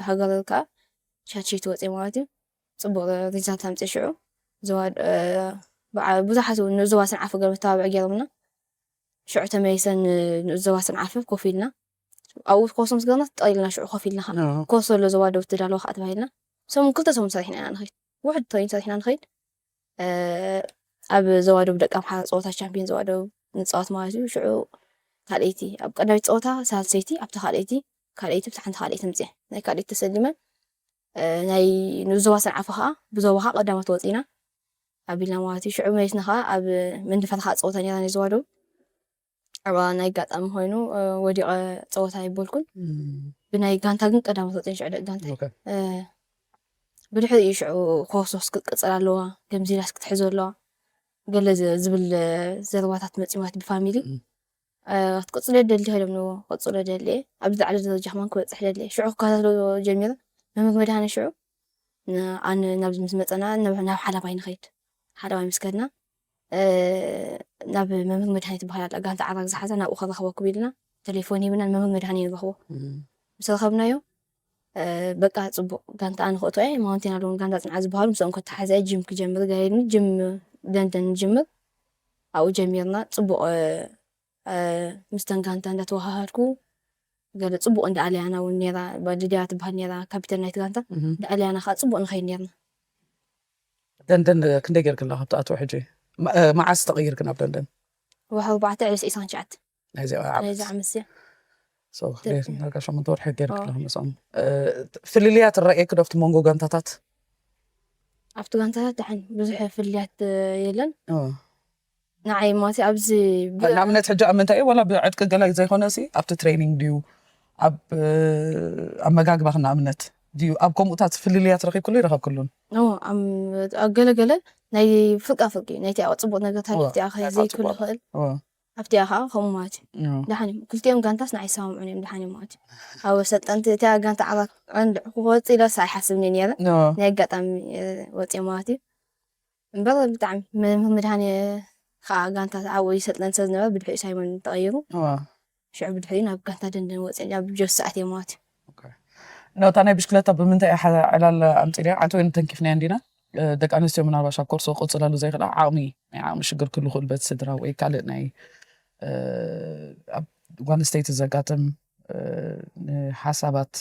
ሃገር ከዓ ሻትሸይቲ ወፅየ ማለት እዩ ፅቡቅ ሪዛልት ኣምፅእ ሽዑ ብዙሓት ንዞባ ሰንዓፈ ገለ መተባብዒ ገይሮምና ሽዑ ተመሊሰን ንኡስ ዞባ ሰንዓፈ ኮፍ ኢልና ኣብኡ ኮርሶ ምስ ገርና ጠቕሊልና ሽዑ ኮፍ ኢልና ከዓ ኮርሶ ኣሎ ዞባ ደቡብ ትዳለዋ ከዓ ተባሂልና ሰሙን ክልተ ሰሙን ሰሪሕና ኢና ንኸይድ ውሕድ ትሬኒንግ ሰሪሕና ንኸይድ ኣብ ዞባ ደቡብ ደቂ ኣምሓራ ፀወታ ቻምፒዮን ዞባ ደቡብ ንፃወት ማለት እዩ። ሽዑ ካልኣይቲ ኣብ ቀዳመይቲ ፀወታ ሳልሰይቲ ኣብታ ካልኣይቲ ካልኣይቲ ብታ ሓንቲ ካልኣይቲ ምፅእ ናይ ካልኣይቲ ተሰሊመ። ናይ ንዞባ ሰንዓፈ ከዓ ብዞባ ከዓ ቀዳሞት ወፂና ኣቢልና ማለት እዩ። ሽዑ መሊስና ከዓ ኣብ መንደፈራ ከዓ ፀወታ ነይራ ናይ ዞባ ደቡብ ኣብኣ ናይ ኣጋጣሚ ኮይኑ ወዲቐ ፀወታ ኣይበልኩን። ብናይ ጋንታ ግን ቀዳሞት ወፂን ሽዑ ደቂ ጋንታ ብድሕሪኡ ሽዑ ኮርሶስ ክትቅፅል ኣለዋ ከምዚ ኢላስ ክትሕዞ ኣለዋ ገለ ዝብል ዘረባታት መፂማት ብፋሚሊ ክትቅፅሎ ደሊ ኢሎም ንዎ ቅፅሎ ደሊ ኣብዚ ላዕሊ ደረጃ ከማን ክበፅሕ ደሊ ሽዑ ክከታተሎ ጀሚረ። መምህር መድሃኒ ሽዑ ኣነ ናብዚ ምስ መፀና ናብ ሓላባይ ንኸይድ ሓላባይ ምስ ከድና ናብ መምህር መድሃኒ ትበሃል ኣላ ጋንታ ዓራግ ዝሓዛ ናብኡ ከረኽበኩም ኢልና ቴሌፎን ሂብና ንመምህር መድሃኒ ንረኽቦ ምስ ረኸብናዮ በቃ ፅቡቅ ጋንታ ኣነ ክእቶ እየ ማውንቴን ኣለውን ጋንታ ፅንዓ ዝበሃሉ ምስኦም ከተሓዘ ጅም ክጀምር ገይርኒ ጅም ደንደን ንጅምር ኣብኡ ጀሚርና ፅቡቅ ምስተን ጋንታ እንዳተወሃሃድኩ ገለ ፅቡቅ እንዳ ኣልያና እውን ነራ ልድያ ትበሃል ነራ ካፒተን ናይቲ ጋንታ እንዳ ኣልያና ከዓ ፅቡቅ ንኸይድ ነርና ደንደን ክንደይ ጌርክላ ካብ ትኣትዎ ሕጂ መዓስ ተቐይርክን ኣብ ደንደን ወርሒ ኣርባዕተ ዕለት ዒስራን ትሽዓተ ናይዚ ናይዚ ዓመት ዓመት እዚኣ ሸመንተ ወርሒ ገይርክላ ምስኦም ፍልልያ ትረእየኪ ዶ ኣብቲ መንጎ ጋንታታት ኣብቲ ጋንታታት ደሓን ብዙሕ ፍልልያት የለን ንዓይ ማለት ኣብዚ ንኣብነት ሕጂ ኣብ ምንታይ እዩ ዋላ ብዕጥቂ ገላይ ዘይኮነ ሲ ኣብቲ ትሬኒንግ ድዩ ኣብ ኣመጋግባኽ ንኣብነት ድዩ ኣብ ከምኡታት ፍልልያት ረኺብክሉ ይረኸብክሉን ገለገለ ናይ ፍቃ ፍቂ ናይቲኣ ፅቡቅ ነገር ታሪክቲኣ ከይዘይክሉ ክእል ኣብቲኣ ከዓ ከምኡ ማለት እዩ ደሓን እዮም ክልቲኦም ጋንታስ ንዓይ ይሰማምዑን እዮም ደሓን እዮም ማለት እዩ ኣብ ሰልጠንቲ እቲኣ ጋንታ ዓራት ቀንዲ ክወፅ ኢለስ ኣይሓስብኒ ነይረ ናይ ኣጋጣሚ ወፅየ ማለት እዩ እምበር ብጣዕሚ መምህር መድሃኒ ከዓ ጋንታ ዓብኡ ይሰልጠን ሰብ ዝነበረ ብድሕሪኡ ሳይሞን ተቐይሩ ሽዑ ብድሕሪኡ ናብ ጋንታ ደንደን ወፅየ ኣብ ጆስ ሰዓት እየ ማለት እዩ ነታ ናይ ብሽክለታ ብምንታይ እያ ዕላል ኣምፂልያ ዓንተ ወይ ተንኪፍናያ እንዲና ደቂ ኣንስትዮ ምናልባሽ ኣብ ኮርሶ ክቕፅለሉ ዘይኽእላ ዓቕሚ ናይ ዓቕሚ ሽግር ክህሉ ክእል በቲ ስድራ ወይ ካልእ ናይ ኣብ ጓል ኣንስተይቲ ዘጋጥም ንሓሳባት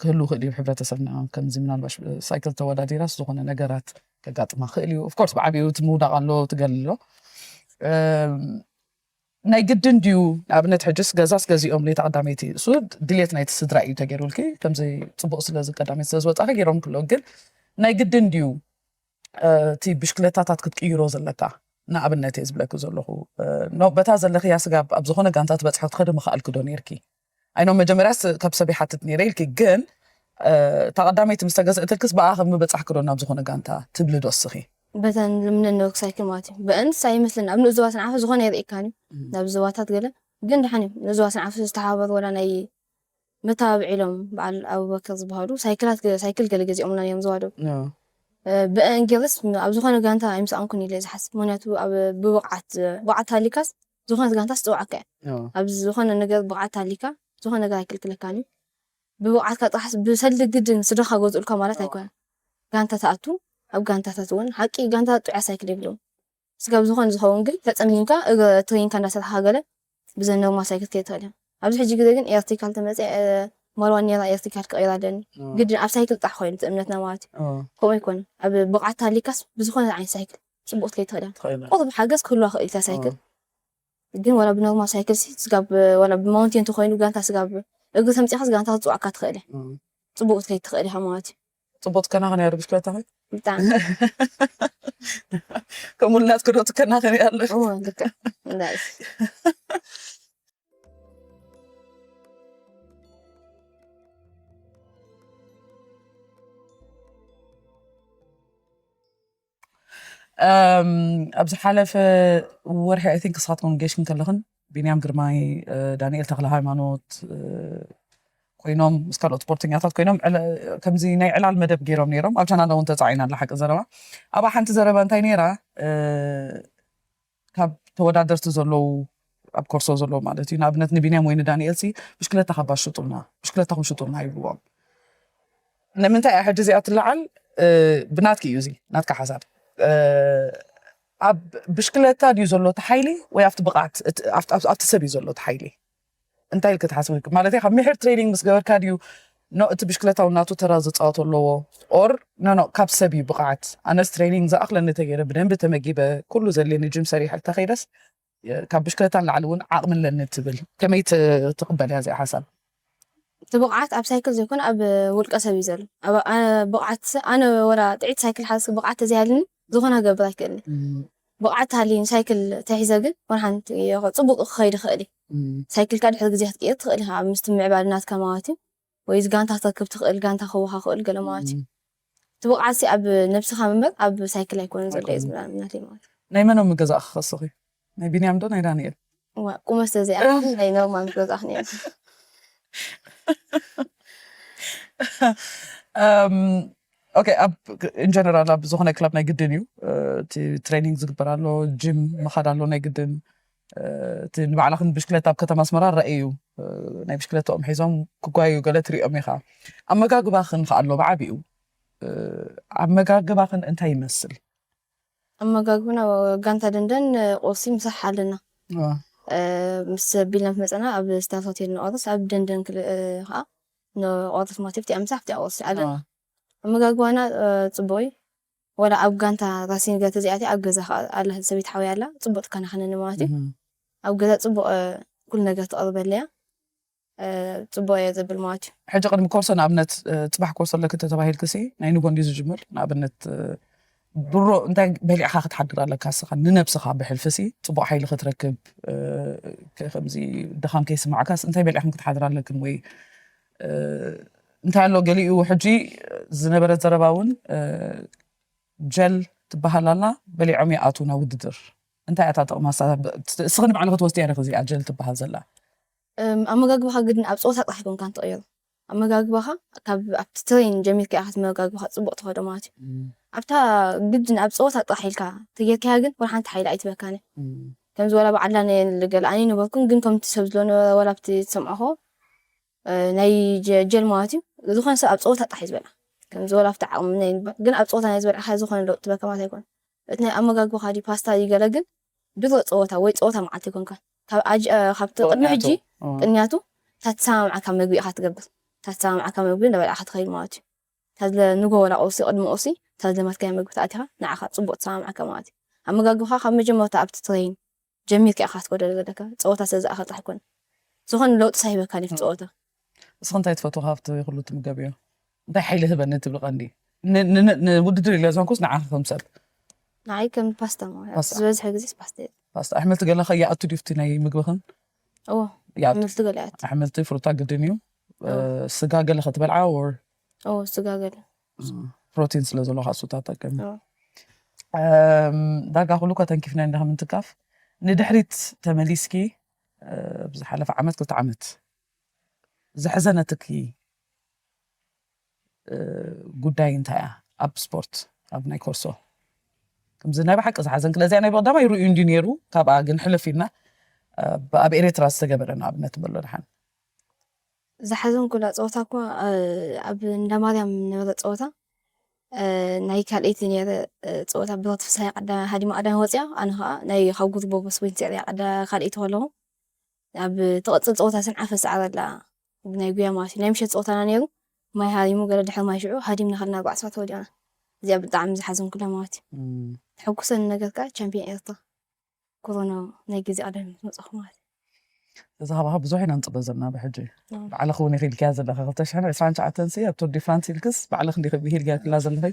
ክህሉ ክእል እዩ ሕብረተሰብና ከምዚ ምናልባሽ ሳይክል ተወዳዲራስ ዝኾነ ነገራት ከጋጥማ ክእል እዩ ኦፍኮርስ ብዓብኡ እቲ ምውዳቕ ኣሎ ትገል ኣሎ ናይ ግድን ድዩ ንኣብነት ሕጅስ ገዛስ ገዚኦም ሌታ ቀዳመይቲ እሱ ድሌት ናይቲ ስድራ እዩ ተገይሩልኪ ከምዚ ፅቡቅ ስለዚ ቀዳመይቲ ስለዝወፃኺ ገይሮም ክሎ ግን ናይ ግድን ድዩ እቲ ብሽክለታታት ክትቅይሮ ዘለካ ንኣብነት እየ ዝብለኪ ዘለኹ በታ ዘለኽያ ስጋብ ኣብ ዝኾነ ጋንታ ትበፅሒ ክትኸዲ ምኽኣልኪ ዶ ነይርኪ ኣይኖ መጀመርያስ ካብ ሰብ ይሓትት ነይረ ኢልኪ ግን እታ ቀዳመይቲ ምስ ተገዝእትልክስ ብኣ ከም ምበፃሕኪ ዶ ናብ ዝኾነ ጋንታ ትብሊ ዶ እስኺ በተን ልምነን ነበርክ ሳይክል ማለት እዩ በእንስ ኣይመስልን ኣብ ንእዝዋ ስንዓፈ ዝኾነ የርእካን እዩ ናብ ዝዋታት ገለ ግን ድሓን እዩ ንእዝዋ ስንዓፈ ዝተሓባበሩ ወላ ናይ መተባብዒ ኢሎም በዓል ኣቡበከር ዝበሃሉ ሳይክላት ሳይክል ገለ ገዚኦምና እዮም ዝዋደው ብእንጌርስ ኣብ ዝኾነ ጋንታ ኣይምስኣንኩን ኢለ ዝሓስብ ምክንያቱ ኣብ ብብቕዓት ብቕዓት ሃሊካስ ዝኾነት ጋንታ ስፅዋዓካ እያ ኣብ ዝኾነ ነገር ብቕዓት ሃሊካ ዝኾነ ነገር ኣይክልክለካን እዩ ብብቕዓትካ ጥራሕ ብሰልዲ ግድን ስድራኻ ገዝኡልካ ማለት ኣይኮነን ጋንታ ትኣቱ ኣብ ጋንታታት እውን ሓቂ ጋንታ ጥዑያ ሳይክል የብለውን ስጋብ ዝኾነ ዝኸውን ግን ተፀሚምካ ትሬኒንካ እንዳሰርሓኻ ገለ ብዘን ኖርማል ሳይክል ከይድ ትኽእል እያ ኣብዚ ሕጂ ግዜ ግን ኤርቲካል ተመፅያ ማልዋ ኔራ ኤርቲካል ክቐይራ ኣለኒ ግድን ኣብ ሳይክል ጥራሕ ኮይኑ እቲ እምነትና ማለት እዩ ከምኡ ኣይኮነ ኣብ ብቕዓት ሃሊካስ ብዝኾነ ዓይነት ሳይክል ፅቡቅ ትከይድ ትኽእል እያ ቁሩብ ሓገዝ ክህልዋ ክእል እታ ሳይክል ግን ዋላ ብኖርማል ሳይክል ሲ ስጋብ ዋላ ብማውንቴን ተኮይኑ ጋንታ ስጋብ እግሪ ተምፂኻስ ጋንታ ክትፅዋዕካ ትኽእል እያ ፅቡቅ ትከይድ ትኽእል ኢኻ ማለት እዩ ፅቡቅ ትከናኸን ያር ብሽክለታ ኸ ብጣዕሚ ከምኡ እናትክ ዶ ትከናኸን ያለ እወ ልክዕ እንዳስ ኣብ ዝሓለፈ ወርሒ ኣይ ቲንክ ንስኻትኩም ጌሽን ከለኽን ቢንያም ግርማይ ዳንኤል ተክለ ሃይማኖት ኮይኖም ምስ ካልኦት ስፖርተኛታት ኮይኖም ከምዚ ናይ ዕላል መደብ ገይሮም ነይሮም ኣብ ቻናል እውን ተፃዒና ኣላ ሓቂ ዘረባ ኣብኣ ሓንቲ ዘረባ እንታይ ነይራ ካብ ተወዳደርቲ ዘለዉ ኣብ ኮርሶ ዘለዉ ማለት እዩ ንኣብነት ንቢንያም ወይ ንዳንኤል ሲ ብሽክለታ ካባ ሽጡልና ብሽክለታኹም ሽጡልና ይብልዎም ንምንታይ እያ ሕጂ እዚኣ ትለዓል ብናትኪ እዩ እዚ ናትካ ሓሳብ ኣብ ብሽክለታ ድዩ ዘሎ እቲ ሓይሊ ወይ ኣብቲ ብቕዓት ኣብቲ ሰብ እዩ ዘሎ እቲ ሓይሊ እንታይ ኢልክ ትሓስብ ማለት ካብ ምሕር ትሬኒንግ ምስ ገበርካ ድዩ ኖ እቲ ብሽክለታ እውን ናቱ ተራ ዝፃወት ኣለዎ። ኦር ኖ ኖ ካብ ሰብ እዩ ብቕዓት። ኣነስ ትሬኒንግ ዝኣኽለኒ ተገይረ ብደንቢ ተመጊበ ኩሉ ዘድልየኒ ጅም ሰሪሐ ተኸይደስ ካብ ብሽክለታ ንላዕሊ እውን ዓቕሚ ኣለኒ ትብል። ከመይ ት- ትቕበል እያ እዚኣ ሓሳብ? እቲ ብቕዓት ኣብ ሳይክል ዘይኮነ ኣብ ውልቀ ሰብ እዩ ዘሎ። ኣብ- ኣ- ብቕዓት ስ- ኣነ ወላ ጥዒት ሳይክል ሓዝክ ብቕዓት ተዘይሃልኒ ዝኾነ ክገብር ኣይክእልን። ብቕዓት ሃልዩ ሳይክል ተሒዘ ግን ወላ ሓንቲ ይኸ- ፅቡቅ ክኸይድ ይኽእል እዩ። ሳይክልካ ድሕሪ ግዜ ክትቅይር ትኽእል ኢኻ፣ ኣብ ምስቲ ምዕባል ናትካ ማለት እዩ። ወይ እዚ ጋንታ ክትረክብ ትኽእል፣ ጋንታ ክወኻ ክእል ገለ ማለት እዩ። እቲ ብቕዓት ሲ ኣብ ነብስኻ ምበር ኣብ ሳይክል ኣይኮነን ዘሎ እዩ ዝብል እምነት እዩ ማለት እዩ። ናይ መኖም ምገዛእ ክኸስኺ ናይ ቢንያም ዶ ናይ ዳንኤል? ዋ ቁመት ተዘይኣ ናይ ኖርማል ምገዛእክ ነይሩ። ኦኬ ኣብ ኢንጀነራል ኣብ ዝኾነ ክለብ ናይ ግድን እዩ። እቲ ትሬኒንግ ዝግበር ኣሎ፣ ጂም ምኻድ ኣሎ ናይ ግድን። እቲ ንባዕልኽን ብሽክለታ ኣብ ከተማ ኣስመራ ረአ እዩ። ናይ ብሽክለታኦም ሒዞም ክጓዩ ገለ ትሪኦም ኢኻ። ኣመጋግባኽን ከ ኣሎ ብዓቢኡ ኣመጋግባኽን እንታይ ይመስል? ኣመጋግብና ጋንታ ደንደን ቁርሲ ምሳሕ ኣለና። ምስ ቢልና መፀና ኣብ ስታፍ ሆቴል ንቆርስ ኣብ ደንደን ከዓ ንቆርስ ማለት ኣብቲኣ ምሳሕ ኣብቲኣ ቁርሲ ኣለና። ኣመጋግባና ፅቡቅ እዩ። ወላ ኣብ ጋንታ ራሲን ገተ እዚኣቲ ኣብ ገዛ ከዓ ኣላ ሰበይቲ ሓወይ ኣላ ፅቡቅ ትከናኸነኒ ማለት እዩ። ኣብ ገዛ ፅቡቅ ኩሉ ነገር ትቐርበለያ። ፅቡቅ እየ ዘብል ማለት እዩ። ሕጂ ቅድሚ ኮርሶ ንኣብነት ፅባሕ ኮርሶ ኣለክ ተተባሂልክሲ ናይ ንጎ እንዲ ዝጅምር ንኣብነት ድሮ እንታይ በሊዕካ ክትሓድር ኣለካ ስኻ ንነብስኻ ብሕልፍሲ ፅቡቅ ሓይሊ ክትረክብ ከምዚ ድኻም ከይስማዕካስ እንታይ በሊዕክን ክትሓድር ኣለክን ወይ እንታይ ኣሎ ገሊኡ ሕጂ ዝነበረ ዘረባ እውን ጀል ትበሃል ኣላ በሊዖም ይኣቱ ናብ ውድድር እንታይ እታ ጥቕማ እስኺ ንባዕልኺ ትወስድያ ዲኺ እዚኣ ጀል ትበሃል ዘላ ኣመጋግባኻ ግድን ኣብ ፀወታ ጥራሕ ይኮንካ ትቕየሮ ኣመጋግባኻ ካብ ኣብቲ ትሬን ጀሚርካ ኢኻ መጋግባኻ ፅቡቅ ትኸዶ ማለት እዩ ኣብታ ግድን ኣብ ፀወታ ጥራሕ ኢልካ ተጌርካያ ግን ወላ ሓንቲ ሓይሊ ኣይትበካነ ከምዚ ወላ በዓላ ገለ ኣነ ነበርኩን ግን ከምቲ ሰብ ዝሎ ነበረ ወላ ኣብቲ ዝሰምዖ ናይ ጀል ማለት እዩ ዝኾነ ሰብ ኣብ ፀወታ ጥራሕ እዩ ዝበልዓ ከምዚ ወላ ኣብቲ ዓቕሚ ናይ ግን ኣብ ፀወታ ናይ ዝበልዓኻ ዝኾነ ለውጥ ትበካ ማለት ኣይኮነ እቲ ናይ ኣመጋግባኻ ድዩ ፓስታ ድዩ ገለ ግን ድሮ ፀወታ ወይ ፀወታ መዓልቲ ኣይኮንካን ካብ ኣጅ ካብቲ ቅድሚ ሕጂ ቅንያቱ ታተሰማምዓካ መግቢ ኢኻ ትገብር ታተሰማምዓካ መግቢ እንዳበላዕካ ትኸይድ ማለት እዩ ታዝለ ንጎ ወላ ቁርሲ ቅድሚ ቁርሲ ታዝለመድካዮ መግቢ ተኣቲኻ ንዓኻ ፅቡቅ ተሰማምዓካ ማለት እዩ ኣመጋግብኻ ካብ መጀመርታ ኣብቲ ትሬን ጀሚርካ ኢኻ ክትጎደል ዘለካ ፀወታ ስለዝኣኸልካ ኣይኮነ ዝኾነ ለውጢ ሳይበካ ሊፍ ፀወታ እስኺ እንታይ ትፈትዎ ካብቲ ኩሉ ትምገብዮ እንታይ ሓይሊ ህበኒ ትብል ቀንዲ ንውድድር ኢለ ዘንኩስ ንዓኺ ከም ሰብ ንዓይ ከም ፓስታ ማለት ዝበዝሐ ግዜ ፓስታ እየ ፓስታ ኣሕምልቲ ገለ ከይኣቱ ድዩ ናይ ምግብኽን እዎ ኣሕምልቲ ገለ ይኣቱ ኣሕምልቲ ፍሩታ ግድን እዩ ስጋ ገለ ክትበልዓ ወር እዎ ስጋ ገለ ፕሮቲን ስለ ዘሎ ካሱ ተጠቀሚ ዳርጋ ኩሉ ከተንኪፍና እንዳ ምንትካፍ ንድሕሪት ተመሊስኪ ብዝሓለፈ ዓመት ክልተ ዓመት ዘሕዘነትኪ ጉዳይ እንታይ እያ ኣብ ስፖርት ኣብ ናይ ኮርሶ ከምዚ ናይ ብሓቂ ዝሓዘንኪ ለዚኣ ናይ ብቐዳማይ ርኡ እንዲ ነይሩ ካብኣ ግን ሕልፍ ኢልና ኣብ ኤርትራ ዝተገበረ ንኣብነት በሎ ድሓን ዝሓዘንኩላ ፀወታ እኮ ኣብ እንዳ ማርያም ነበረ ፀወታ ናይ ካልኣይቲ ነይረ ፀወታ ብሮት ፍስሃ ሃዲማ ቀዳሚ ወፅያ ኣነ ከዓ ናይ ካብ ጉርቦ ቦስቦይን ፅዕርያ ቀዳ ካልኣይቲ ከለኹ ኣብ ትቕፅል ፀወታ ስንዓፈ ሰዓረላ ናይ ጉያ ማለት እዩ ናይ ምሸት ፀወታና ነይሩ ማይ ሃሪሙ ገለ ድሕሪ ማይ ሽዑ ሃዲምና ከልና ኣርባዕተ ሰባት ተወዲቕና እዚኣ ብጣዕሚ ዝሓዘንኩላ ማለት እዩ ተሐጉሰኒ ነገር ከዓ ቻምፒዮን ኤርትራ ኮሮና ናይ ግዜ ቀደም ምስ መፅኹ ማለት እዩ እዚ ካባኻ ብዙሕ ኢና ንፅበ ዘለና ብሕጂ ባዕልኺ እውን ኢኺ ኢልክያ ዘለኺ ክልተ ሽሕን ዕስራን ትሽዓተን ሲ ኣብ ቱር ዲ ፍራንስ ኢልክስ ባዕልኺ እንዲኺ ብሂልክያ ክላ ዘለኺ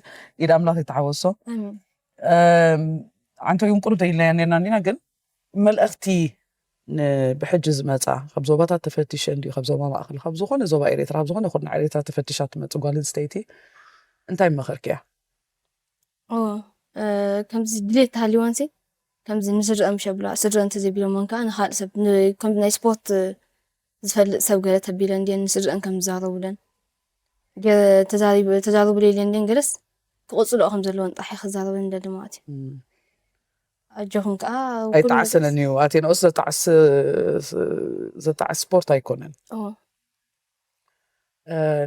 ኢድ ኣምላኽ ይተሓወሶ ኣንቶይ እውን ቁሩብ ደይለያ ነርና እንዲና ግን መልእኽቲ ብሕጂ ዝመፃ ካብ ዞባታት ተፈቲሸ እንዲዩ ካብ ዞባ ማእኸል ካብ ዝኾነ ዞባ ኤርትራ ካብ ዝኾነ ኩርናዕ ኤርትራ ተፈቲሻ ትመፅእ ጓል ኣንስተይቲ እንታይ መኸርክያ ከምዚ ድሌት ተሃልወንሲ ከምዚ ንስድረን ምሸብላ ስድረን ተዘቢሎመን ከዓ ንካልእ ሰብ ከምዚ ናይ ስፖርት ዝፈልጥ ሰብ ገለ ተቢለ እንዲየን ንስድረን ከም ዝዛረቡለን ተዛሩብለ ኢለን እንዲየን ገለስ ክቕፅልኦ ከም ዘለዎን ጥራሕ ክዛረበን ደሊ ማለት እዩ ኣጆኹም ከዓ ኣይጠዓሰነን እዩ ኣቴኖስ ዘጣዕስ ስፖርት ኣይኮነን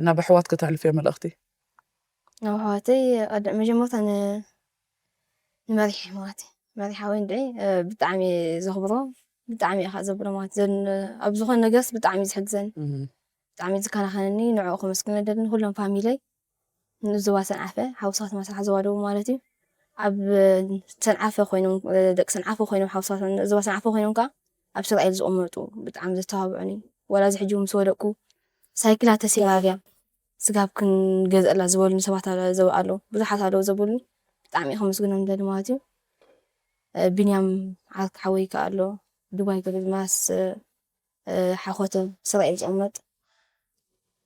ናብ ኣሕዋት ከተሕልፍዮ መልእኽቲ ናብ ኣሕዋተይ መጀመርታ ንመሪሕ ማለት መሪሕ ሓወይ እንድዒ ብጣዕሚ ዘኽብሮ ብጣዕሚ ኢኻ ዘብሎ ማለት ኣብ ዝኾነ ነገርስ ብጣዕሚ ዝሕግዘኒ ብጣዕሚ ዝከናኸነኒ ንዕኡ ከመስግን እደሊ፣ ንኹሎም ፋሚለይ፣ ንእዝዋ ሰንዓፈ ሓውሳት ማሳሕ ዝዋደቡ ማለት እዩ። ኣብ ሰንዓፈ ኮይኖም፣ ደቂ ሰንዓፈ ኮይኖም ሓውሳት፣ እዝዋ ሰንዓፈ ኮይኖም ከዓ ኣብ እስራኤል ዝቕመጡ ብጣዕሚ ዘተባብዑኒ፣ ወላ እዚ ሕጂ ምስ ወደቅኩ ሳይክላ ተሲባብያ ስጋብ ክንገዝእላ ዝበሉኒ ሰባት ኣለ- ዘው- ኣለዉ፣ ብዙሓት ኣለዉ ዘብሉኒ። ብጣዕሚ እየ ከመስግኖም ደሊ ማለት እዩ። ቢንያም ዓርኪ ሓወይ ከዓ ኣሎ፣ ዱባይ ገለ ድማ ስ- ሓኾቶም እስራኤል ዝቕመጥ፣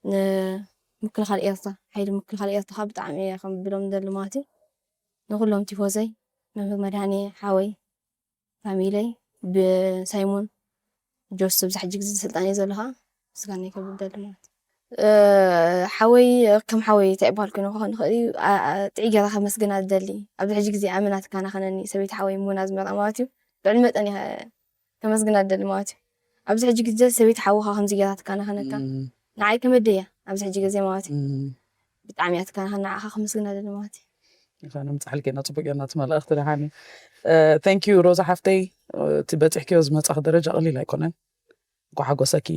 ንምክልኻል ኤርትራ፣ ሓይሊ ምክልኻል ኤርትራ ከዓ ብጣዕሚ እየ ከብሎም ደሊ ማለት እዩ። ንኩሎም ቲፎዘይ፣ መምህር መድሃኔ ሓወይ፣ ፋሚለይ፣ ብሳይሞን ጆስ ኣብዚ ሕጂ ግዜ ስልጣን እየ ዘለኻ ምስጋና ይከብደል ማለት እዩ። ሓወይ ከም ሓወይ እንታይ ይበሃል ኮይኑ ክኾን ይኽእል እዩ። ጥዒ ገይራ ከመስግና ዝደሊ ኣብዚ ሕጂ ግዜ ኣመና ትካናኸነኒ ሰበይቲ ሓወይ ምና ዝመርኣ ማለት እዩ። ልዕሊ መጠን እየ ከመስግና ዝደሊ ማለት እዩ። ኣብዚ ሕጂ ግዜ ሰበይቲ ሓውኻ ከምዚ ገይራ ትካናኸነካ ንዓይ ከመደያ ኣብዚ ሕጂ ግዜ ማለት እዩ። ብጣዕሚ እያ ትካናኸን ንዓኻ ከመስግና ዝደሊ ማለት እዩ። ይኸነ ምፅሓል ጌና ፅቡቅ ጌና ትመልእኽቲ ደሓኒ። Thank you ሮዛ ሓፍተይ፣ እቲ በፂሕክዮ ዝመፃኺ ደረጃ ቀሊል ኣይኮነን። እንኳ ሓጎሰኪ።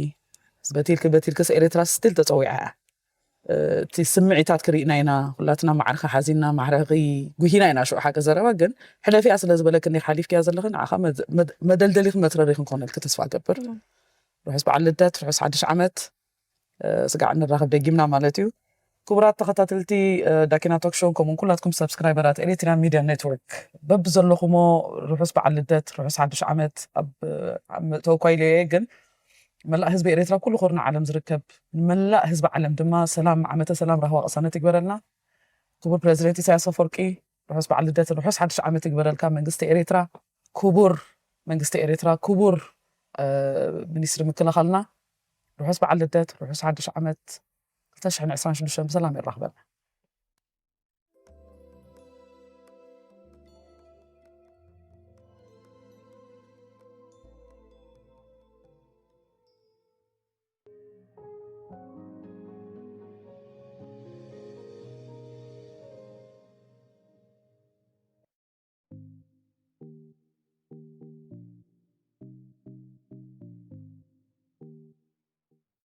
በቲልኪ በቲልክስ ኤርትራ ስትል ተፀዊዓ እያ። እቲ ስምዒታት ክርኢና ኢና፣ ኩላትና ማዕርካ ሓዚና ማዕረቂ ጉሂና ኢና ሽዑ ሓቂ ዘረባ። ግን ሕለፊያ ስለ ዝበለክኒ ሓሊፍክያ ዘለኺ ንዓኻ መደልደሊኽን መትረሪኽን ክኾነልኪ ተስፋ እገብር። ርሑስ በዓል ልደት፣ ርሑስ ሓድሽ ዓመት። ስጋዕ ንራኸብ ደጊምና ማለት እዩ። ክቡራት ተኸታተልቲ ዳኪና ቶክ ሾው ከምኡን ኩላትኩም ሰብስክራይበራት ኤሪትሪያን ሚድያ ኔትወርክ በብዘለኹሞ ርሑስ በዓል ልደት፣ ርሑስ ሓድሽ ዓመት ኣብ ኣብ መእተዊ እኳ ኢለዮ እየ፣ ግን መላእ ህዝቢ ኤርትራ ኩሉ ኩርናዕ ዓለም ዝርከብ ንመላእ ህዝቢ ዓለም ድማ ሰላም ዓመተ ሰላም ራህዋ ቅሳነት ይግበረልና። ክቡር ፕሬዚደንት ኢሳያስ ኣፈወርቂ ርሑስ በዓል ልደት ርሑስ ሓድሽ ዓመት ይግበረልካ መንግስቲ ኤርትራ። ክቡር መንግስቲ ኤርትራ ክቡር ሚኒስትሪ ምክልኻልና ርሑስ በዓል ልደት ርሑስ ሓድሽ ዓመት ክልተ ሽሕን ዕስራን ሽዱሽተን ብሰላም የራኽበና።